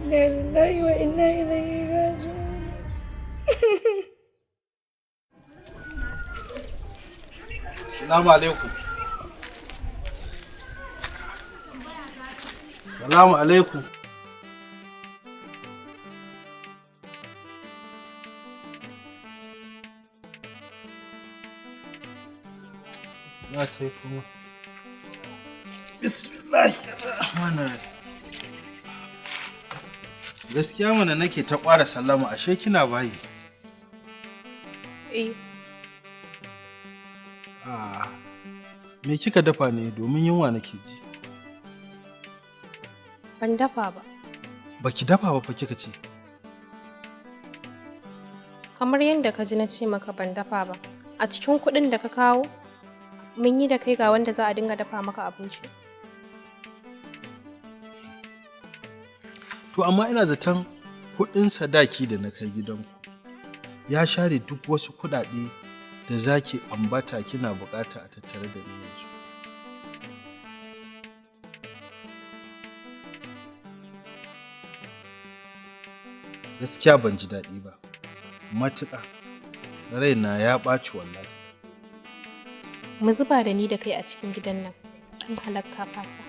[SPEAKER 6] Inna lillahi wa inna ilaihi raji'un.
[SPEAKER 2] Salamu alaikum. Salamu alaikum. Za ta yi kuma. Bismillahirrahmanirrahim. Gaskiya mana nake ta ƙwara sallama ashe kina bayi.
[SPEAKER 4] Eh.
[SPEAKER 2] Ah, me kika dafa ne domin yunwa nake ji?
[SPEAKER 4] Ban dafa ba.
[SPEAKER 2] Baki dafa ba fa kika ce.
[SPEAKER 4] Kamar yadda ka ji na ce maka ban dafa ba. A cikin kuɗin da ka kawo, mun yi da kai ga wanda za a dinga dafa maka abinci.
[SPEAKER 2] To amma ina zaton kuɗin sadaki da na kai gidanku ya share duk wasu kuɗaɗe da zaki ambata kina bukata a tattare da ni yanzu. Gaskiya ban ji daɗi ba, matuƙa raina ya ɓaci wallahi.
[SPEAKER 4] Mu zuba da ni da kai a cikin gidan nan, ɗan halakka fasa.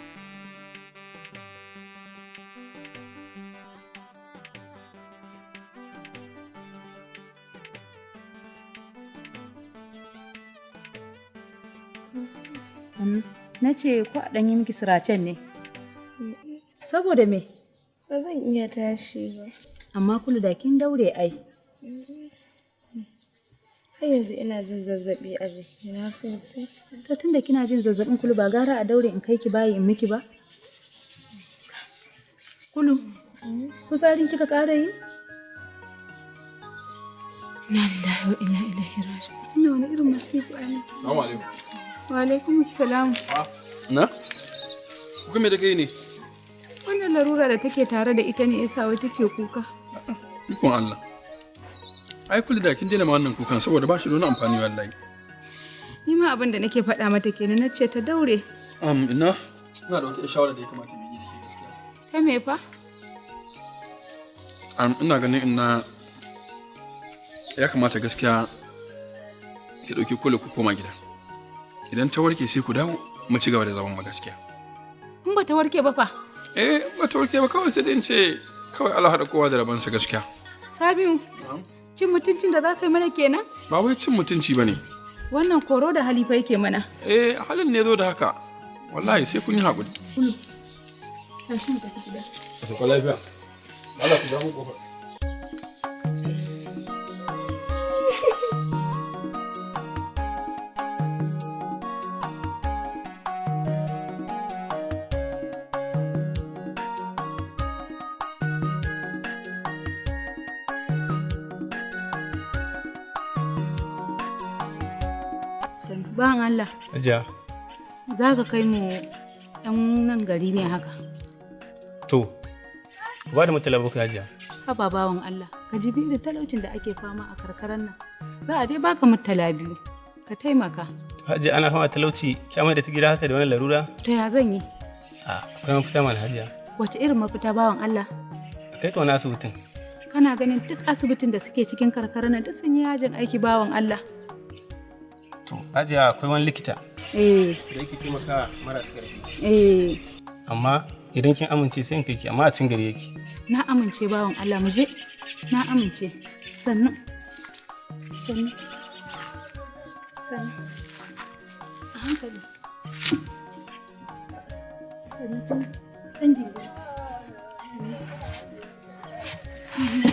[SPEAKER 7] Na ce ko a ɗan yi miki siracen ne? Saboda me?
[SPEAKER 6] Ba zan iya tashi ba.
[SPEAKER 7] Amma Kulu da kin daure ai.
[SPEAKER 6] Har yanzu ina jin zazzaɓi a jikina sosai.
[SPEAKER 7] To tunda kina jin zazzaɓin Kulu ba gara a daure in kai ki bayi in miki ba? Kulu, fitsarin kika ƙara yi?
[SPEAKER 6] Inna lillahi wa inna ilaihi raji'un.
[SPEAKER 7] Ina wani irin masifa ne.
[SPEAKER 5] Assalamu alaikum.
[SPEAKER 7] Wa alaikum assalam.
[SPEAKER 5] Na? Kuka me da kai ne?
[SPEAKER 7] Wannan larura da take tare da ita ne yasa wai take kuka.
[SPEAKER 5] Ikon Allah. Ai kullu da kin daina ma wannan kukan saboda ba shi da wani amfani wallahi.
[SPEAKER 7] Ni ma abin da nake faɗa mata kenan na ce ta daure.
[SPEAKER 5] Ina ina da wata shawara da ya kamata mu yi da ke gaskiya.
[SPEAKER 7] Ta me fa?
[SPEAKER 5] Ina ganin ina ya kamata gaskiya ki ɗauki kula ku koma gida. Idan ta warke sai ku dawo mu ci gaba da zaman mu gaskiya.
[SPEAKER 7] In ba ta warke ba fa?
[SPEAKER 5] Eh, ba ta warke ba kawai sai dai in ce kawai Allah haɗa kowa da rabansa gaskiya.
[SPEAKER 7] Sabiu, cin mutuncin da za ka yi mana kenan?
[SPEAKER 5] Ba wai cin mutunci ba ne.
[SPEAKER 7] Wannan koro da halifa yake mana.
[SPEAKER 5] Eh, halin ne zo da haka. Wallahi sai kun yi haƙuri.
[SPEAKER 7] Tashi mu tafi gida.
[SPEAKER 5] A sauka lafiya. Allah ku jawo kofar.
[SPEAKER 7] Ban Allah.
[SPEAKER 9] Hajiya.
[SPEAKER 7] Za ka kai mu ɗan nan gari ne haka.
[SPEAKER 9] To, ku ba da mutala bakwai Hajiya.
[SPEAKER 7] Haba bawan Allah, ka ji da talaucin da ake fama a karkarar nan. Za a dai baka mutala biyu, ka taimaka.
[SPEAKER 9] To Hajiya ana fama talauci, kyamar da ta gida haka da wani larura?
[SPEAKER 7] To ya zan yi?
[SPEAKER 9] A, akwai mafita mana Hajiya.
[SPEAKER 7] Wace irin mafita bawan Allah?
[SPEAKER 9] A kai ta wani asibitin.
[SPEAKER 7] Kana ganin duk asibitin da suke cikin karkarar nan duk sun yi yajin aiki bawan Allah.
[SPEAKER 9] To, Hajiya akwai wani likita.
[SPEAKER 7] Eh.
[SPEAKER 9] Da yake taimaka marasa ƙarfi.
[SPEAKER 7] Eh.
[SPEAKER 9] Amma idan kin amince sai in kai ki, amma a cikin gari yake.
[SPEAKER 7] Na amince bawan Allah mu je. Na amince. Sannu. Sannu. Sannu. A hankali. Sannu. Ɗan jingina. Sannu.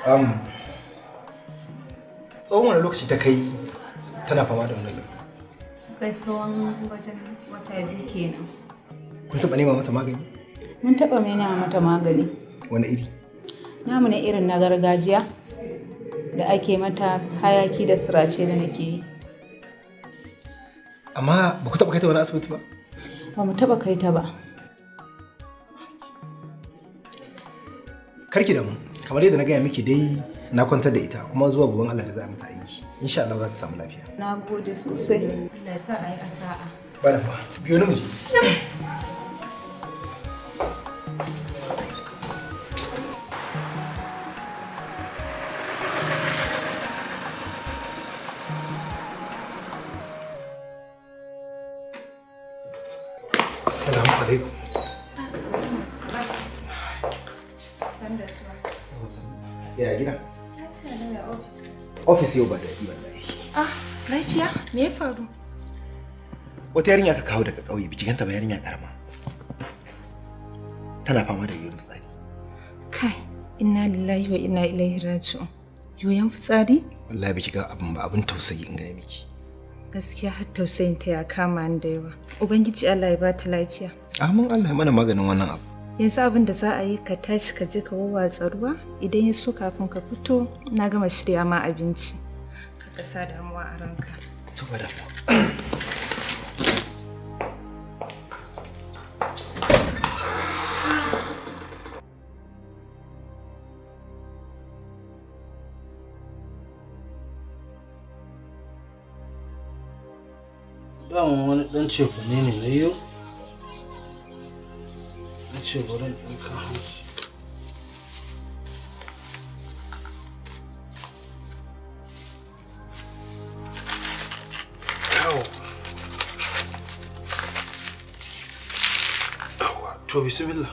[SPEAKER 9] Tsawon wani lokaci ta kai tana fama da wannan lalura?
[SPEAKER 7] Kai tsawon wajen wata 2 kenan.
[SPEAKER 9] Kun taɓa nema mata magani?
[SPEAKER 7] Mun taɓa nema mata magani.
[SPEAKER 9] Wani iri?
[SPEAKER 7] Namu na irin na gargajiya da ake mata hayaki da sirace da nake yi.
[SPEAKER 9] Amma ba ku taɓa kai ta wani asibiti ba?
[SPEAKER 7] Ba mu taɓa kai ta ba.
[SPEAKER 9] Karki damu, kamar yadda na gaya miki dai na kwantar da ita kuma zuwa goben Allah da za a mata aiki. Insha Allah za ta samu lafiya.
[SPEAKER 7] Na gode sosai. Allah ya sa a yi asa'a.
[SPEAKER 9] Ba da fa, biyo ni mu je. Assalamu alaikum. Ya gida? Ofis yau ba daɗi wallahi.
[SPEAKER 4] Ah, lafiya? Me ya faru?
[SPEAKER 9] Wata yarinya aka kawo daga ƙauye, biki ganta ba, yarinya ƙarama. Tana fama da yoyon fitsari.
[SPEAKER 6] Kai, inna lillahi wa inna ilaihi raji'un. Yoyon fitsari?
[SPEAKER 9] Wallahi biki ga abin ba, abin tausayi in gaya miki.
[SPEAKER 6] Gaskiya har tausayin ta ya kama ni da yawa. Ubangiji Allah ya bata lafiya.
[SPEAKER 9] Amin, Allah ya mana maganin wannan abu.
[SPEAKER 6] Yanzu abin da za a yi, ka tashi ka je ka wawwatsa ruwa, idan ya so kafin ka fito na gama shirya ma abinci. Ka sa damuwa a ranka.
[SPEAKER 9] To ba da.
[SPEAKER 2] Daman wani ɗan cefane ne na yau. Na ce bari in ɗan kawo shi. Yawo. Yawwa, to bismillah.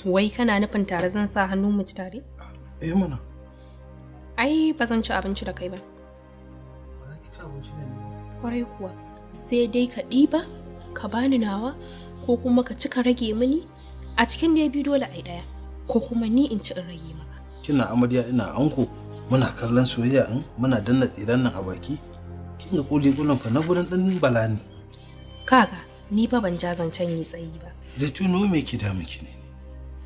[SPEAKER 4] Wai kana nufin tare zan sa hannu mu ci tare?
[SPEAKER 2] Eh mana.
[SPEAKER 4] Ai ba zan ci abinci da kai ba.
[SPEAKER 2] Ba za ki ci abinci da ni ba.
[SPEAKER 4] Kwarai kuwa. Sai dai ka ɗiba, ka bani nawa, ko kuma ka ci ka rage mini. A cikin da biyu dole ai ɗaya, ko kuma ni in ci in rage maka.
[SPEAKER 2] Kina amarya ina anko, muna kallon soyayya in muna danna tsiran nan a baki. Kin ga kuli kulun fa na gurin ɗan bala ne.
[SPEAKER 4] Kaga, ni fa ban ja zancen yi tsayi ba.
[SPEAKER 2] Zaitunu, me ki da miki ne?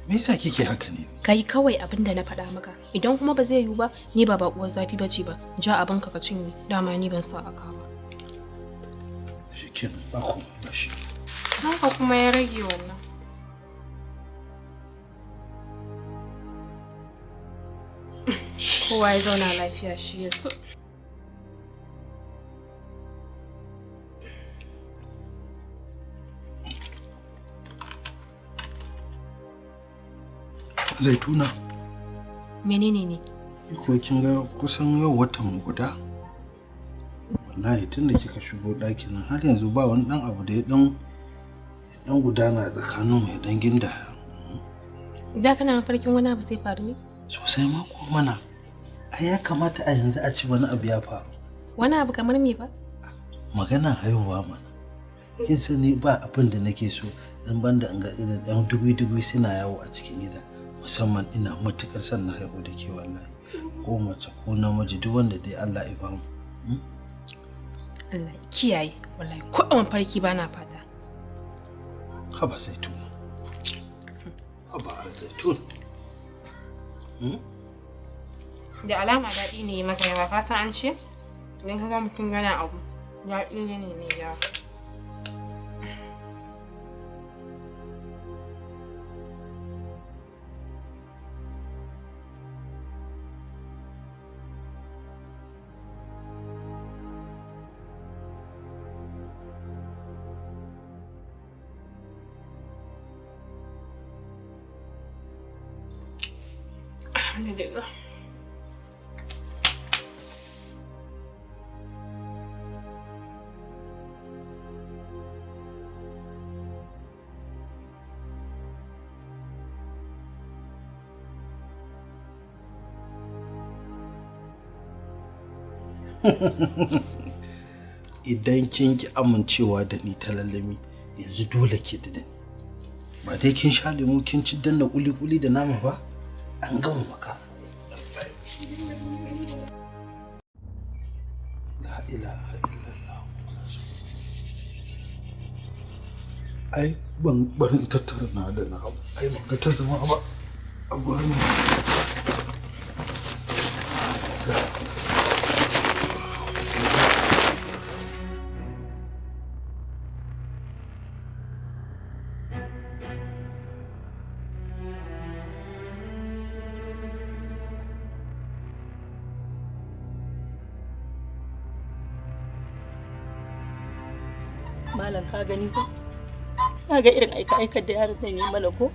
[SPEAKER 2] Me yasa kike haka ne?
[SPEAKER 4] Kai kawai abin da na faɗa maka. Idan kuma ba zai yiwu ba, ni ba baƙuwar zafi bace ba. Ja abinka ka cinye, dama ni ban sa aka ba.
[SPEAKER 2] Shikenan, ba komai ba shi.
[SPEAKER 4] Haka kuma ya rage wannan. Kowa ya zauna lafiya shi ya so.
[SPEAKER 2] Zaituna.
[SPEAKER 4] Menene ne?
[SPEAKER 2] Ko kin ga kusan yau watan mu guda. Wallahi tun da kika shigo ɗakin nan har yanzu ba wani ɗan abu da ya ɗan gudana tsakanin mu ya ɗan gindaya.
[SPEAKER 4] Da kana mafarkin wani abu zai faru ne?
[SPEAKER 2] Sosai ma ko mana. Ai ya kamata a yanzu a ci wani abu ya faru.
[SPEAKER 4] Wani abu kamar me ba?
[SPEAKER 2] Magana haihuwa mana. Kin sani ba abin da nake so in banda in ga irin ɗan dugui-dugui suna yawo a cikin gida. Musamman ina matuƙar son na haihu da ke wallahi. Ko mace ko namiji, duk wanda dai Allah ya bamu.
[SPEAKER 4] Allah ya kiyaye, wallahi ko a mafarki ba na fata.
[SPEAKER 2] Haba Zaitun. Haba Zaitun.
[SPEAKER 4] Da alama daɗi ne maka yawa, ka san an ce idan ka ga mutum yana abu daɗi ne mai yawa. Alhamdulillah.
[SPEAKER 2] Idan kin ki amincewa da ni ta lallami, yanzu dole ke da ni. Ba dai kin sha lemu kin ci danna kuli-kuli da nama ba? An gama maka.
[SPEAKER 1] Ai ban bari in tattara na da na ai ban ga ta zama ba a gurin.
[SPEAKER 3] Malam, ka gani ko? Ka ga irin aika-aikar da yaron nan yi mana ko?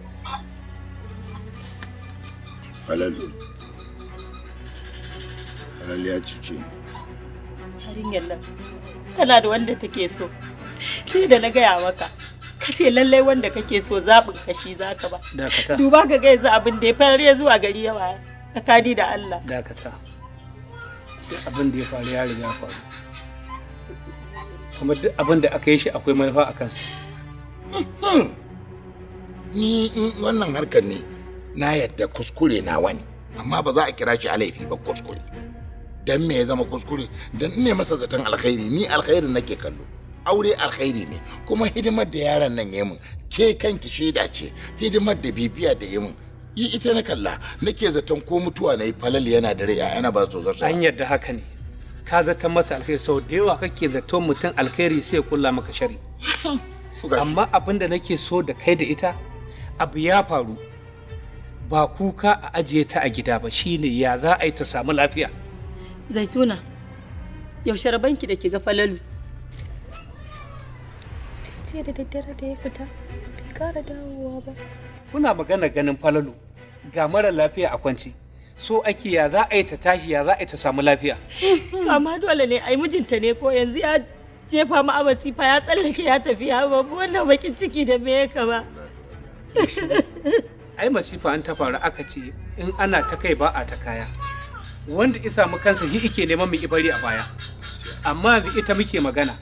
[SPEAKER 1] Falalu. Falalu ya cuce ni.
[SPEAKER 3] Yarinyar nan tana da wanda take so. Sai da na gaya maka. Ka ce lallai wanda kake so zaɓin ka shi zaka ba.
[SPEAKER 10] Dakata.
[SPEAKER 3] Duba ka ga yanzu abin da ya faru ya zuwa gari yawa tsakani da Allah.
[SPEAKER 10] Dakata. Duk abin da ya faru ya riga ya faru. Kuma duk abin da aka yi shi akwai manufa a kansa.
[SPEAKER 1] Ni in wannan harkar ne na yadda kuskure na wani, amma ba za a kira shi a laifi ba kuskure. Dan me ya zama kuskure? Dan ne masa zaton alkhairi, ni alkhairin nake kallo. Aure alkhairi ne, kuma hidimar da yaron nan ya mun, ke kanki shaida ce, hidimar da bibiya da ya mun. Yi ita na kalla, nake zaton ko mutuwa na yi Falal yana da rai, ana ba su zarta.
[SPEAKER 10] An yarda haka ne. Ka zata masa alkhairi, sau da yawa kake zaton mutum alkhairi sai ya kulla maka shari. Amma abin da nake so da kai da ita, abu ya faru, ba kuka a ajiye ta a gida ba, shine ya za a yi ta samu lafiya.
[SPEAKER 3] Zaituna, yaushe rabanki da ki ga Falalu?
[SPEAKER 4] Jiya da daddare da ya fita, bai kara dawowa ba.
[SPEAKER 10] Kuna magana ganin Falalu, ga mara lafiya a kwance. So ake ya za a yi ta tashi, ya za a yi ta samu lafiya.
[SPEAKER 3] To amma dole ne ai mijinta ne ko yanzu ya jefa mu a masifa ya tsallake ya tafi ya babu wannan bakin ciki da me ya kama.
[SPEAKER 10] Ai masifa an ta faru aka ce in ana ta kai ba a ta kaya. Wanda ya samu kansa shi ike neman mu bari a baya. Amma yanzu ita muke magana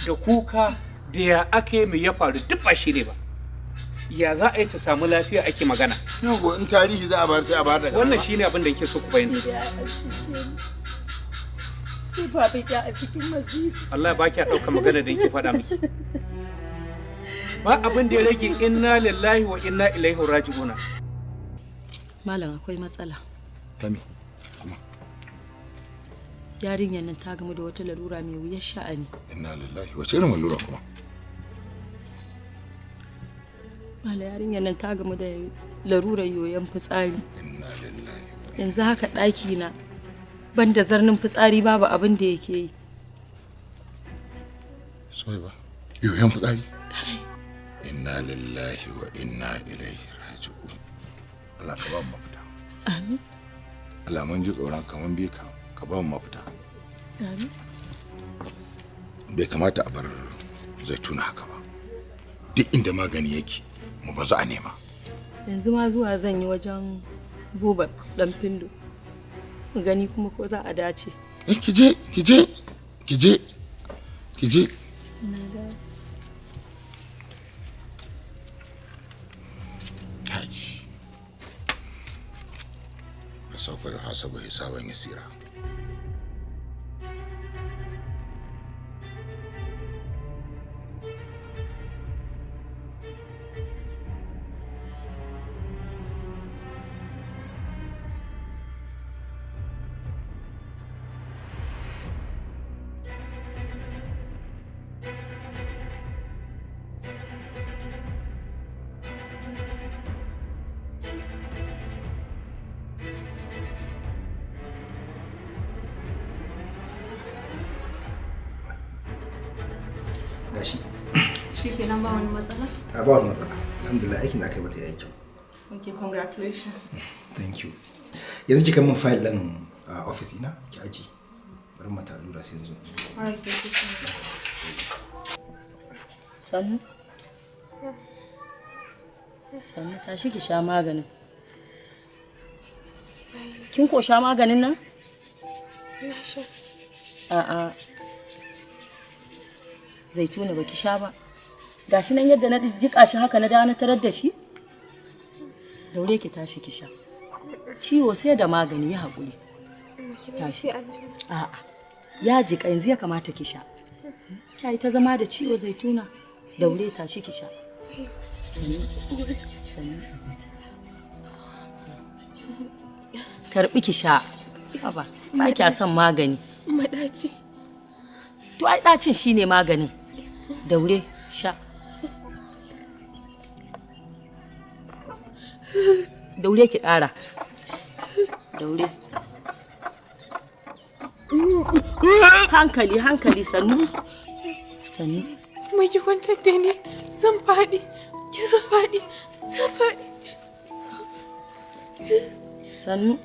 [SPEAKER 10] da kuka da ya aka yi mai ya faru duk ba shi ne ba. Ya za a yi ta samu lafiya ake magana.
[SPEAKER 1] Yau in tarihi za a bar sai a bar daga
[SPEAKER 10] Wannan shine abin da yake so ku bayyana.
[SPEAKER 3] Ni ba biki a cikin masifa.
[SPEAKER 10] Allah ba kya ɗauka magana da yake faɗa miki. Ba abin da ya rage inna lillahi wa inna ilaihi raji'una.
[SPEAKER 3] Malam, akwai matsala.
[SPEAKER 1] Tami.
[SPEAKER 3] Yarinyar nan ta gamu da wata larura mai wuyar sha'ani.
[SPEAKER 1] Inna lillahi, wace irin lalura kuma?
[SPEAKER 3] Malam, yarinyar nan ta gamu da larurar yoyon fitsari.
[SPEAKER 1] Inna lillahi.
[SPEAKER 3] Yanzu haka ɗaki na banda zarnin fitsari babu abin da yake yi.
[SPEAKER 1] Soyi ba. Yoyon fitsari. Inna lillahi wa inna ilaihi raji'un. Allah ka ba mu mafita.
[SPEAKER 3] Amin.
[SPEAKER 1] Allah mun ji tsoron ka, mun bi ka, ka ba mu mafita.
[SPEAKER 3] Amin.
[SPEAKER 1] Bai kamata a bar Zaituna haka ba. Duk inda magani yake mu bazu a nema.
[SPEAKER 3] Yanzu ma zuwa zan yi wajen Buba ɗan Findo. Mu gani kuma ko za a dace.
[SPEAKER 1] Eh, ki je, ki je, ki je, ki je. Hai. Fasawfa yuhasabu hisaban yasira.
[SPEAKER 9] Gashi.
[SPEAKER 4] Shikenan, ba wani matsala?
[SPEAKER 9] A, ba wani matsala. Alhamdulillah, aikin da aka yi mata yayi kyau.
[SPEAKER 4] Okay, congratulations.
[SPEAKER 9] Thank you. Yanzu ki kai min file din a office ina ki aji. Bari mata allura sai yanzu.
[SPEAKER 4] Alright, thank you.
[SPEAKER 3] Sannu. Sannu, tashi ki sha maganin. Kin ko sha maganin nan?
[SPEAKER 4] Na sha.
[SPEAKER 3] A'a. Zaituna, baki sha ba. Gashi nan yadda na jika shi haka na dawo na tarar da shi. Daure ki tashi ki sha. Ciwo sai da magani, ya haƙuri.
[SPEAKER 4] Tashi. Sai an jima.
[SPEAKER 3] A'a. Ya jika yanzu ya kamata ki sha. Ki yi ta zama da ciwo, Zaituna. Daure, tashi ki sha. Sannu, sannu. Karbi ki sha. Haba, ba kya son magani.
[SPEAKER 4] Maɗaci.
[SPEAKER 3] To ai ɗacin shine maganin. Daure, sha. Daure ki ƙara. Daure. Hankali, hankali, sannu. Sannu.
[SPEAKER 4] Mai ki kwantar da ni, zan faɗi, ki zan faɗi, zan faɗi.
[SPEAKER 3] Sannu.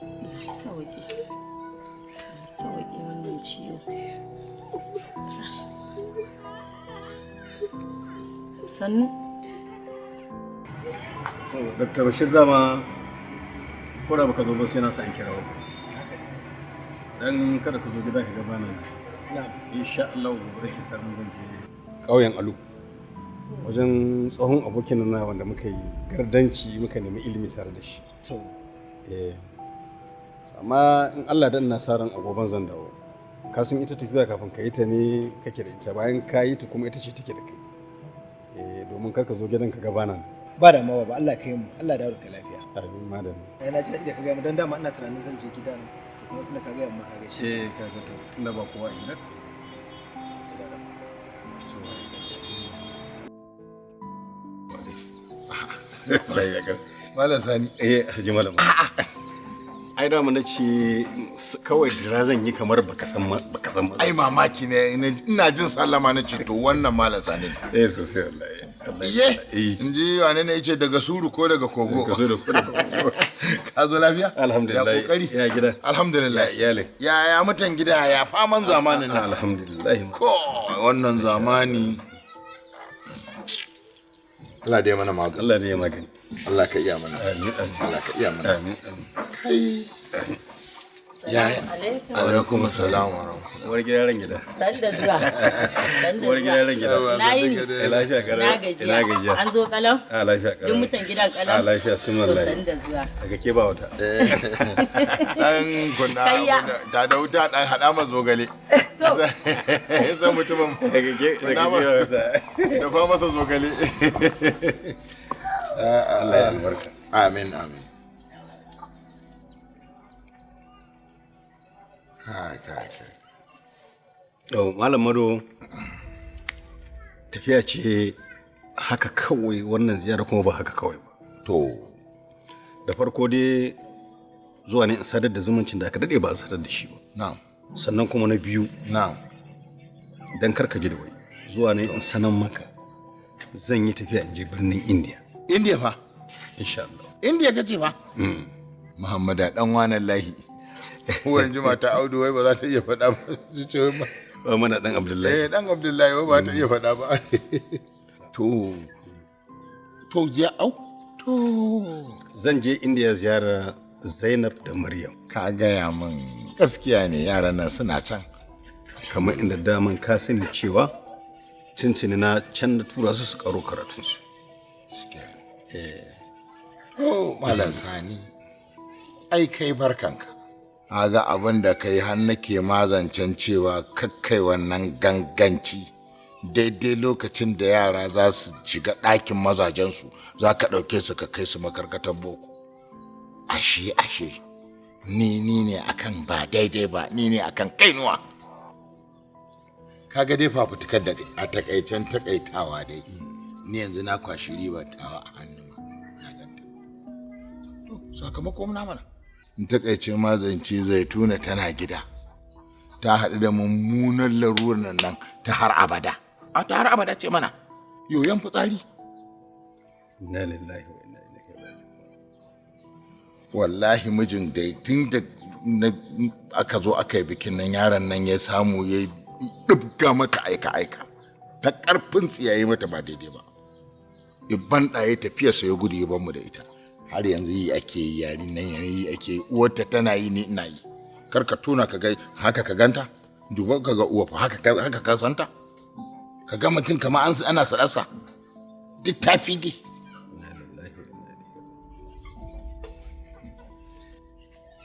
[SPEAKER 3] Allah ya sauke. Allah ya sauke wannan ciwo. Sannu.
[SPEAKER 11] So, Dr. Bashir, dama ko da baka zo ba sai na sa an kira ku. Dan kada ka zo gida ka ga bana nan. Insha Allah gobe ki samu zan je ƙauyen Alu. Wajen tsohon abokin nan na wanda muka yi gardanci, muka nemi ilimi tare da shi.
[SPEAKER 9] To.
[SPEAKER 11] Eh. Amma in Allah da ina sa ran a goben zan dawo. Ka san ita tafiya, kafin ka yi ta ne kake da ita, bayan ka yi ta kuma ita ce take da kai. Eh, domin kar ka zo gidan ka ga bana nan.
[SPEAKER 9] Ba da mawa ba, Allah kai mu, Allah ya dawo da kai lafiya.
[SPEAKER 11] Amin, madalla.
[SPEAKER 9] Ai na ji daɗi da ka gaya mu, dan dama ina tunanin zan je gidan, to kuma tunda ka gaya mu ma ka gaishe.
[SPEAKER 11] Eh, ka ga to tunda ba kowa a gidan.
[SPEAKER 9] So, sai.
[SPEAKER 1] Malam Sani.
[SPEAKER 11] Eh, Haji Malam. Ai dama na ce kawai dira zan yi kamar baka san baka san.
[SPEAKER 1] Ai mamaki ne, ina jin sallama na ce to wannan Malam Sani ne.
[SPEAKER 11] Eh, sosai wallahi.
[SPEAKER 1] Iye, in ji wane ne yace daga suru ko daga kogo.
[SPEAKER 11] Daga suru ko daga kogo.
[SPEAKER 1] Ka zo lafiya?
[SPEAKER 11] Alhamdulillah.
[SPEAKER 1] Ya kokari?
[SPEAKER 11] Ya gida.
[SPEAKER 1] Alhamdulillah.
[SPEAKER 11] Ya iyalin.
[SPEAKER 1] Ya ya mutan gida, ya faman zamanin nan.
[SPEAKER 11] Alhamdulillah.
[SPEAKER 1] Ko wannan zamani. Allah dai mana magani.
[SPEAKER 11] Allah dai magani.
[SPEAKER 1] Allah ka iya mana.
[SPEAKER 11] Amin amin.
[SPEAKER 1] Allah ka iya mana.
[SPEAKER 11] Amin amin.
[SPEAKER 1] Kai. Ya alaikum assalam wa rahmatullah.
[SPEAKER 11] Uwar gida, ran gida.
[SPEAKER 3] Sannu da zuwa. Sannu da
[SPEAKER 11] Uwar gida, ran gida.
[SPEAKER 3] Na yi ni.
[SPEAKER 11] Eh, lafiya kalau.
[SPEAKER 3] Na gajiya.
[SPEAKER 11] Ina gajiya.
[SPEAKER 3] An zo kalau?
[SPEAKER 11] A, lafiya kalau.
[SPEAKER 3] Duk mutan gidan kalau?
[SPEAKER 11] A, lafiya sun
[SPEAKER 3] To
[SPEAKER 11] wallahi.
[SPEAKER 3] sannu da zuwa.
[SPEAKER 11] Daga ke ba wata.
[SPEAKER 1] Dan kunna
[SPEAKER 3] Kayya.
[SPEAKER 1] ta da wuta, dan hada ma zogale.
[SPEAKER 3] To.
[SPEAKER 1] Zan mutumin.
[SPEAKER 11] Daga ke daga ke ba wata.
[SPEAKER 1] Dafa masa zogale.
[SPEAKER 11] Allah ya albarka.
[SPEAKER 1] Amin amin. Kai kai kai.
[SPEAKER 11] Yau, Malam Mado, tafiya ce haka kawai wannan ziyara, kuma ba haka kawai ba.
[SPEAKER 1] To.
[SPEAKER 11] Da farko dai zuwa ne in sadar da zumuncin da aka daɗe ba a sadar da shi ba.
[SPEAKER 1] Na'am.
[SPEAKER 11] Sannan kuma na biyu.
[SPEAKER 1] Na'am.
[SPEAKER 11] Dan kar ka ji da wai. Zuwa ne in sanan maka zan yi tafiya in je birnin India.
[SPEAKER 1] India fa?
[SPEAKER 11] Insha Allah.
[SPEAKER 1] India kace fa?
[SPEAKER 11] Mm.
[SPEAKER 1] Muhammadu dan wanan lahi. Wani jima ta Audu wai ba za ta iya faɗa ba. Su ce wai ba.
[SPEAKER 11] Ba mana dan Abdullahi.
[SPEAKER 1] Eh, dan Abdullahi wai ba ta iya faɗa ba. To. To ziya au. To.
[SPEAKER 11] Zan je India ziyara Zainab da Maryam.
[SPEAKER 1] Ka gaya min, gaskiya ne, yaran nan suna can.
[SPEAKER 11] Kamar inda daman ka sani cewa cincini na can na tura su su karo karatunsu.
[SPEAKER 1] Eh. Oh, Malam Sani. Ai kai barkanka. Ga abin da kai har nake mazancen cewa kakkai wannan ganganci, daidai lokacin da yara za su shiga ɗakin mazajensu za ka ɗauke su ka kai su makarkatar boko. Ashe ashe ni ne akan ba daidai ba, ni ne akan kainuwa. Kaga dai fafutukar da a takaicen takaitawa dai ni yanzu na kwashi ribar tawa a hannu ma na ganta. To sakamako na mana in takaice ma zance, Zaituna tana gida ta haɗu da mummunan larurar nan ta har abada, a ta har abada ce mana yoyon fitsari.
[SPEAKER 11] Inna lillahi wa inna ilaihi raji'un.
[SPEAKER 1] Wallahi mijin dai tun da aka zo aka yi bikin nan, yaron nan ya samu ya ɗibga mata aika-aika ta ƙarfin tsiyaye mata ba daidai ba. Ibban ɗaye tafiyarsa ya gudu ya ban mu da ita. Har yanzu yi ake yi, yarin nan yi ake yi, uwarta tana yi, ni ina yi. Kar ka tona ka ga haka ka ganta, duba ka ga uwa fa, haka haka ka santa, ka ga mutum kamar an ana sarasa duk ta fige.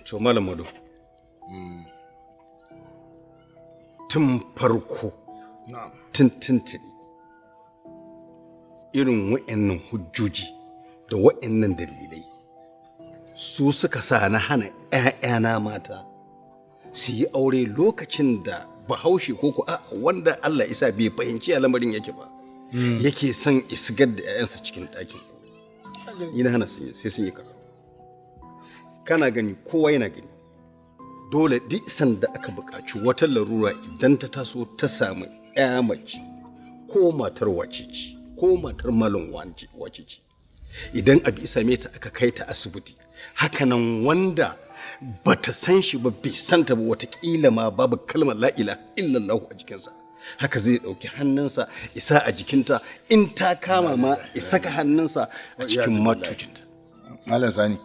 [SPEAKER 11] To Malam Mado. Tun farko, tun tuntuni, irin wa'annan hujjoji da wa'annan dalilai su suka sa na hana 'ya'yana mata su yi aure lokacin da Bahaushe ko ko a'a wanda Allah isa bai fahimci ya lamarin yake ba, yake son isgar da 'ya'yansa cikin ɗakin aure. Ni na hana sun yi, sai sun yi karatu. Kana gani, kowa yana gani, dole duk sanda aka buƙaci wata larura idan ta taso ta samu 'ya mace, ko matar wace ce, ko matar malam wace ce, idan abu ya same ta aka kai ta asibiti, hakanan wanda bata san shi ba, bai san ta ba, watakila ma babu kalmar la ilaha illallah a jikinsa, haka zai ɗauki hannunsa isa a jikinta, in ta kama ma isa ka hannunsa a cikin matucinta.
[SPEAKER 1] Malam Sani,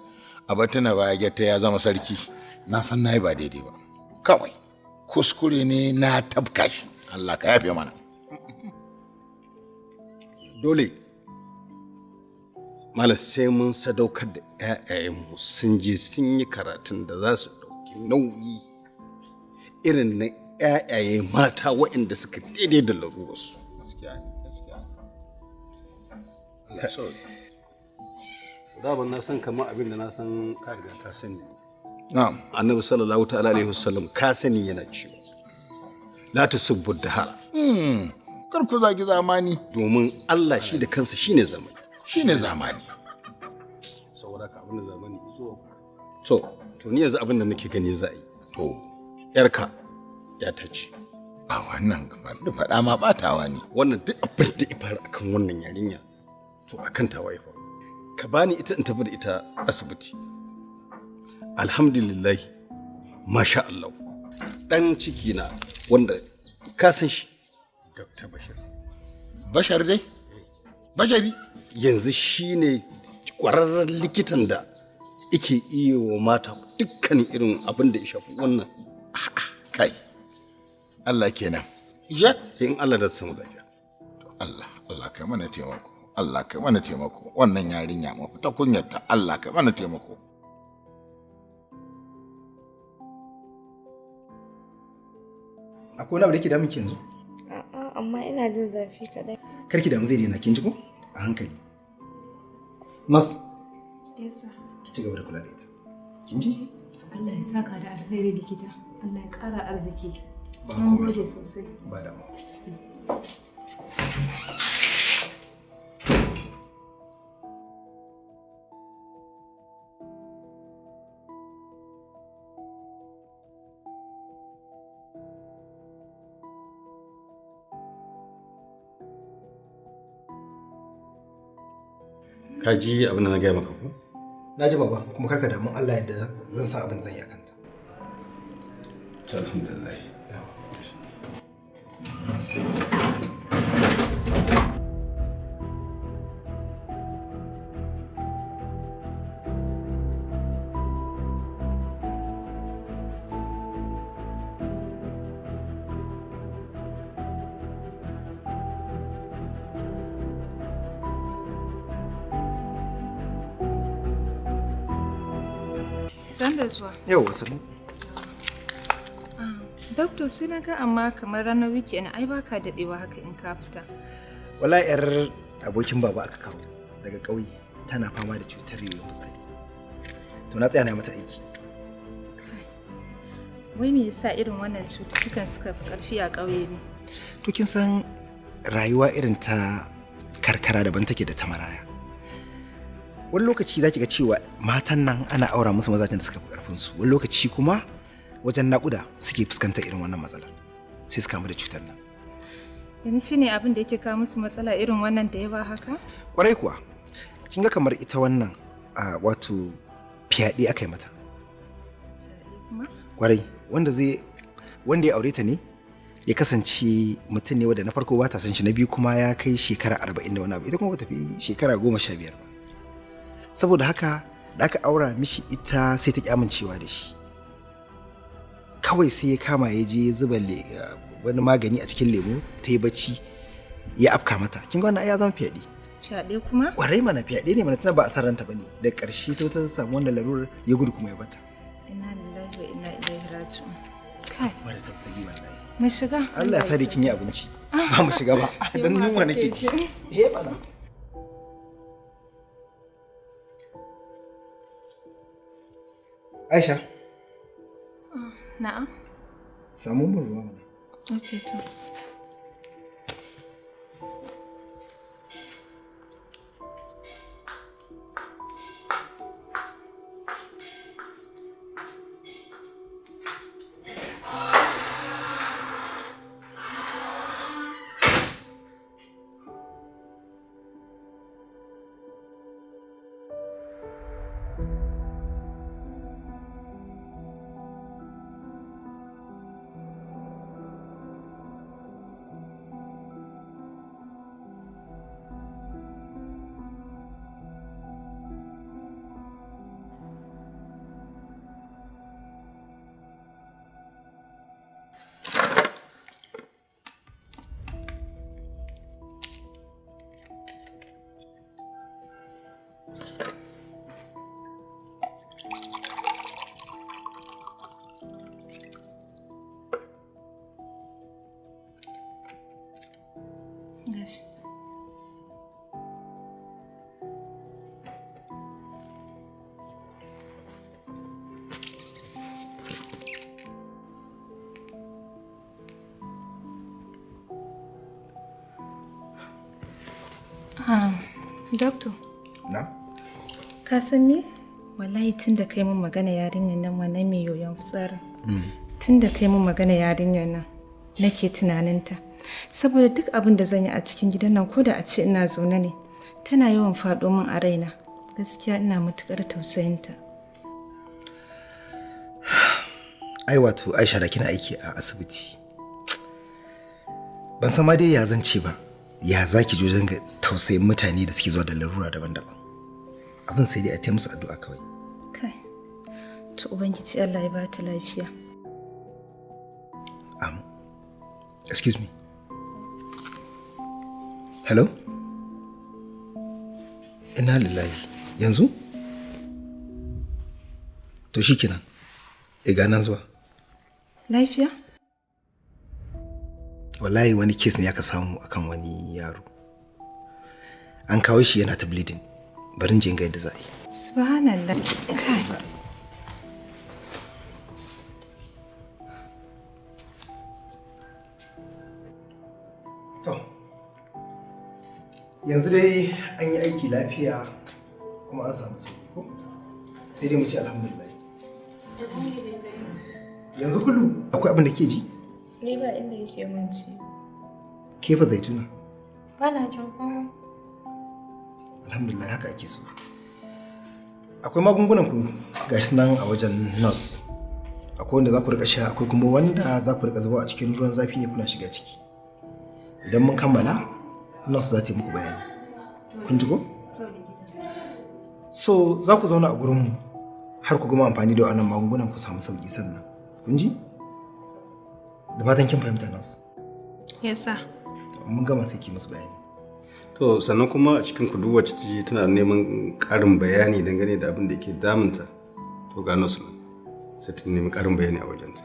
[SPEAKER 1] a batuna baya gyatta ya zama sarki. Na san na yi ba daidai ba. Kawai kuskure ne na tabka shi. Allah ka yafe mana.
[SPEAKER 11] Dole malam sai mun sadaukar da 'ya'yayenmu sun je sun yi karatun da za su ɗauki nauyi irin na 'ya'yaye mata waɗanda suka daidai da larurarsu. Daban na san kamar abin da na san ka riga ka sani.
[SPEAKER 1] Na'am.
[SPEAKER 11] Annabi sallallahu ta'ala alaihi wasallam ka sani yana cewa la tasubbu dahara.
[SPEAKER 1] Kar ku zagi zamani.
[SPEAKER 11] Domin Allah shi da kansa shine zamani.
[SPEAKER 1] Shine zamani.
[SPEAKER 11] Saboda ka abin da zamani zo. To ni yanzu abin da nake gani za a yi.
[SPEAKER 1] To.
[SPEAKER 11] Yarka ya ta ce.
[SPEAKER 1] A wannan da faɗa ma ɓatawa ne.
[SPEAKER 11] Wannan duk abin da ya faru akan wannan yarinya to akan tawa ya faru. Ka bani ita in tafi da ita asibiti. Alhamdulillah, masha Allah. Dan ciki na wanda ka san shi, Dr. Bashir.
[SPEAKER 1] Bashar dai? Bashari?
[SPEAKER 11] Yanzu shi ne ƙwararren likitan da yake iya wa mata dukkan irin abin da ya shafi wannan.
[SPEAKER 1] Kai, Allah kenan.
[SPEAKER 11] Ya? In Allah da samu lafiya.
[SPEAKER 1] Allah, Allah kai mana taimako. Allah kai mana taimako. Wannan yarinya mafita kunyarta. Allah kai mana taimako.
[SPEAKER 9] Akwai wani abu da yake damun ki yanzu?
[SPEAKER 6] A'a, amma ina jin zafi kaɗan.
[SPEAKER 9] Kar ki damu, zai daina, kin ji ko? A hankali. Nurse,
[SPEAKER 7] Yes, sir.
[SPEAKER 9] ki ci gaba da kula da ita. Kin ji?
[SPEAKER 7] Allah ya saka da alheri, likita. Allah ya ƙara arziki.
[SPEAKER 9] Ba
[SPEAKER 7] Mun
[SPEAKER 9] komai.
[SPEAKER 7] gode sosai.
[SPEAKER 9] Ba damuwa.
[SPEAKER 11] Ka ji abin da na gaya maka ko?
[SPEAKER 9] Na ji, baba, kuma karka damu, Allah yadda zan san abin da zan yi akan ta.
[SPEAKER 11] To, alhamdulillah.
[SPEAKER 7] San da zuwa.
[SPEAKER 9] Yau wasu.
[SPEAKER 7] Doctor, sai na ga amma kamar ranar weekend ai baka daɗewa haka in ka fita.
[SPEAKER 9] Wallahi yar abokin baba aka kawo daga ƙauye, tana fama da cutar yoyon fitsari. To, na tsaya na mata aiki.
[SPEAKER 7] Wai me yasa irin wannan cututtukan suka fi ƙarfi a ƙauye ne?
[SPEAKER 9] To, kin san rayuwa irin ta karkara daban take da ta maraya. Wani lokaci za ki ga cewa matan nan ana aura musu mazajen da suka fi ƙarfinsu. Wani lokaci kuma wajen naƙuda suke fuskantar irin wannan matsalar. Sai su kamu da cutar nan.
[SPEAKER 7] Yanzu shine abin da yake kawo musu matsala irin wannan da yawa haka?
[SPEAKER 9] Kwarai kuwa, kin ga kamar ita wannan wato fyaɗe aka yi mata.
[SPEAKER 7] Kuma?
[SPEAKER 9] Kwarai, wanda ya aure ta ne ya kasance mutum ne wanda na farko ba ta san shi, na biyu kuma ya kai shekara 40 da wani abu, ita kuma ba ta fi shekara 15 ba. Saboda haka da aka aura mishi ita sai ta ki amincewa da shi. Kawai sai ya kama ya je ya zuba wani magani a cikin lemu, ta yi bacci, ya afka mata. Kin ga wannan ai ya zama fyaɗe.
[SPEAKER 7] Fyaɗe kuma?
[SPEAKER 9] Kwarai mana, fyaɗe ne mana, tana ba a san ranta bane. Da ƙarshe ta samu wannan larurar, ya gudu kuma ya bata.
[SPEAKER 7] Inna lillahi wa inna ilaihi raji'un. Kai.
[SPEAKER 9] Mara tausayi wallahi.
[SPEAKER 7] Mu shiga.
[SPEAKER 9] Allah ya sa da kin yi abinci. Ba mu shiga ba. Dan yunwa nake ji. Eh bana. Aisha.
[SPEAKER 4] Na'am.
[SPEAKER 9] Samu mun ruwa mana.
[SPEAKER 4] Okay to. Gashi. Doctor.
[SPEAKER 9] Na?
[SPEAKER 7] Ka san me? Wallahi tun da kai mun magana yarinyar nan wannan mai yoyon fitsarin. Tun da kai mun magana yarinyar nan nake tunaninta. Saboda duk abin da zan yi a cikin gidan nan ko da a ce ina zaune ne, tana yawan faɗo min a raina. Gaskiya ina matuƙar tausayinta.
[SPEAKER 9] Ai wato Aisha da kina aiki a asibiti. Ban san ma dai ya zan ce ba. Ya za ki wajen ga tausayin mutane da suke zuwa da larura daban-daban. Abin sai dai a taya musu addu'a kawai.
[SPEAKER 7] Kai. To Ubangiji Allah ya bata lafiya.
[SPEAKER 9] Amin. Excuse me. Hello? Ina lillahi. Yanzu? To shikenan. E ga nan zuwa.
[SPEAKER 7] Lafiya?
[SPEAKER 9] Wallahi wani case ne aka samu akan wani yaro. An kawo shi yana ta bleeding. Bari in je in ga yadda za a yi.
[SPEAKER 7] Subhanallah. Kai.
[SPEAKER 9] To, yanzu dai an yi aiki lafiya kuma an samu sauki ko? Sai dai mu ce alhamdulillah. Yanzu kullu akwai abin da ke ji?
[SPEAKER 6] Ni ba inda yake mun ci.
[SPEAKER 9] Ke fa zaituna.
[SPEAKER 6] Ba na jin komai.
[SPEAKER 9] Alhamdulillah haka ake so. Akwai magungunan ku gashi nan a wajen nurse. Akwai wanda za ku rika sha, akwai kuma wanda za ku rika zuba a cikin ruwan zafi ne kuna shiga ciki. Idan mun kammala, nurse za ta yi muku bayani. Kun ji ko? So za ku zauna a gurinmu har ku gama amfani da wannan magungunan ku samu sauki sannan. Kun ji? Da fatan kin fahimta nurse.
[SPEAKER 4] Yes sir.
[SPEAKER 9] To, mun gama sai ki musu bayani.
[SPEAKER 11] To sannan kuma a cikin ku duk wacce ta je tana neman ƙarin bayani dangane da abin da ke damunta to ga nurse nan sai ta nemi ƙarin bayani a wajenta.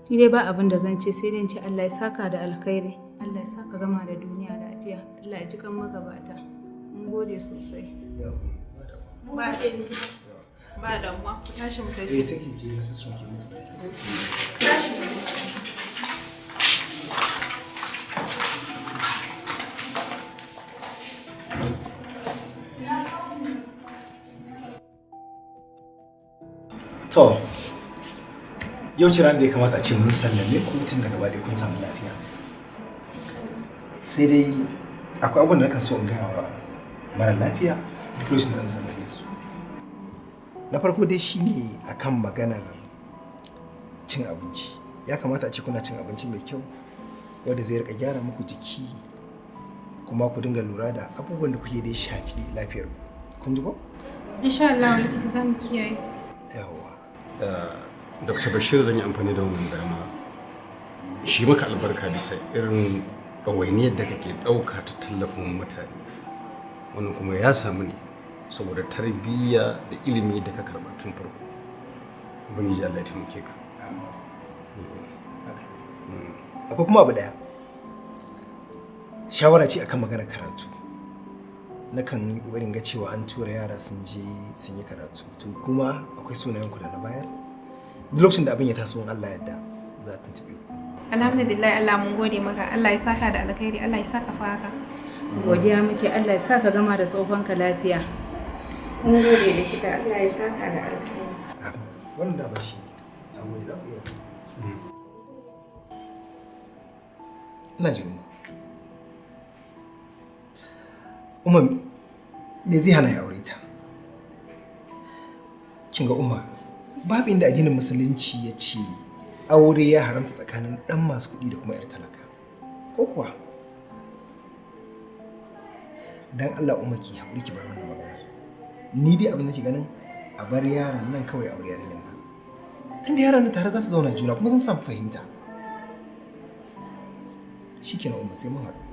[SPEAKER 7] Ni dai ba abin da zan ce sai dai in ce Allah ya saka da alkhairi. Allah ya saka gama da duniya lafiya. Allah ya ji kan magabata. Mun gode sosai.
[SPEAKER 4] Ba ba damuwa ku tashi mu tafi.
[SPEAKER 9] Eh sai ki je nurse sun ki musu bayani.
[SPEAKER 4] Tashi mu tafi.
[SPEAKER 9] To, yau ce ranar da ya kamata a ce mun sallame ku tun daga gaba ɗaya kun samu lafiya. Sai dai akwai abin da nakan so in gaya wa mara lafiya duk lokacin da zan sallame su. Na farko dai shine akan maganar cin abinci. Ya kamata a ce kuna cin abinci mai kyau wanda zai rika gyara muku jiki kuma ku dinga lura da abubuwan da kuke da ya shafi lafiyar ku. Kun ji ko?
[SPEAKER 4] Insha Allah likita za mu kiyaye.
[SPEAKER 9] Yawwa.
[SPEAKER 11] Dr. Bashir zan yi amfani da wannan dama shi maka albarka bisa irin ɗawainiyar da kake ɗauka ta tallafin mutane. Wannan kuma ya samu ne saboda tarbiyya da ilimi da ka karɓa tun farko. Ubangiji Allah ya taimake ka.
[SPEAKER 9] Akwai kuma abu daya, shawara ce akan maganar karatu. Nakan yi ƙoƙarin ga cewa an tura yara sun je sun yi karatu. To kuma akwai sunayen ku da na bayar. Duk lokacin da abin ya taso, in Allah yadda, za a tuntuɓe ku.
[SPEAKER 4] Alhamdulillah, Allah mun gode maka. Allah ya saka da alkhairi, Allah ya saka faka.
[SPEAKER 12] Godiya muke, Allah ya sa ka gama da tsohonka lafiya.
[SPEAKER 6] Mun gode likita, Allah ya saka da alkhairi.
[SPEAKER 9] Wannan da ba shi ne. Na gode, za ku iya. Ina jin mu. Umma, me zai hana ya aure ta? Kin ga Umma, babu inda addinin Musulunci ya ce aure ya haramta tsakanin ɗan masu kuɗi da kuma 'yar talaka. Ko kuwa? Dan Allah Umma, ki haƙuri ki bar wannan maganar. Ni dai abin da ke ganin, a bar yaran nan kawai aure yarinyar nan. Tunda yaran nan tare za su zauna juna kuma sun samu fahimta. Shikenan Umma, sai mun haɗu.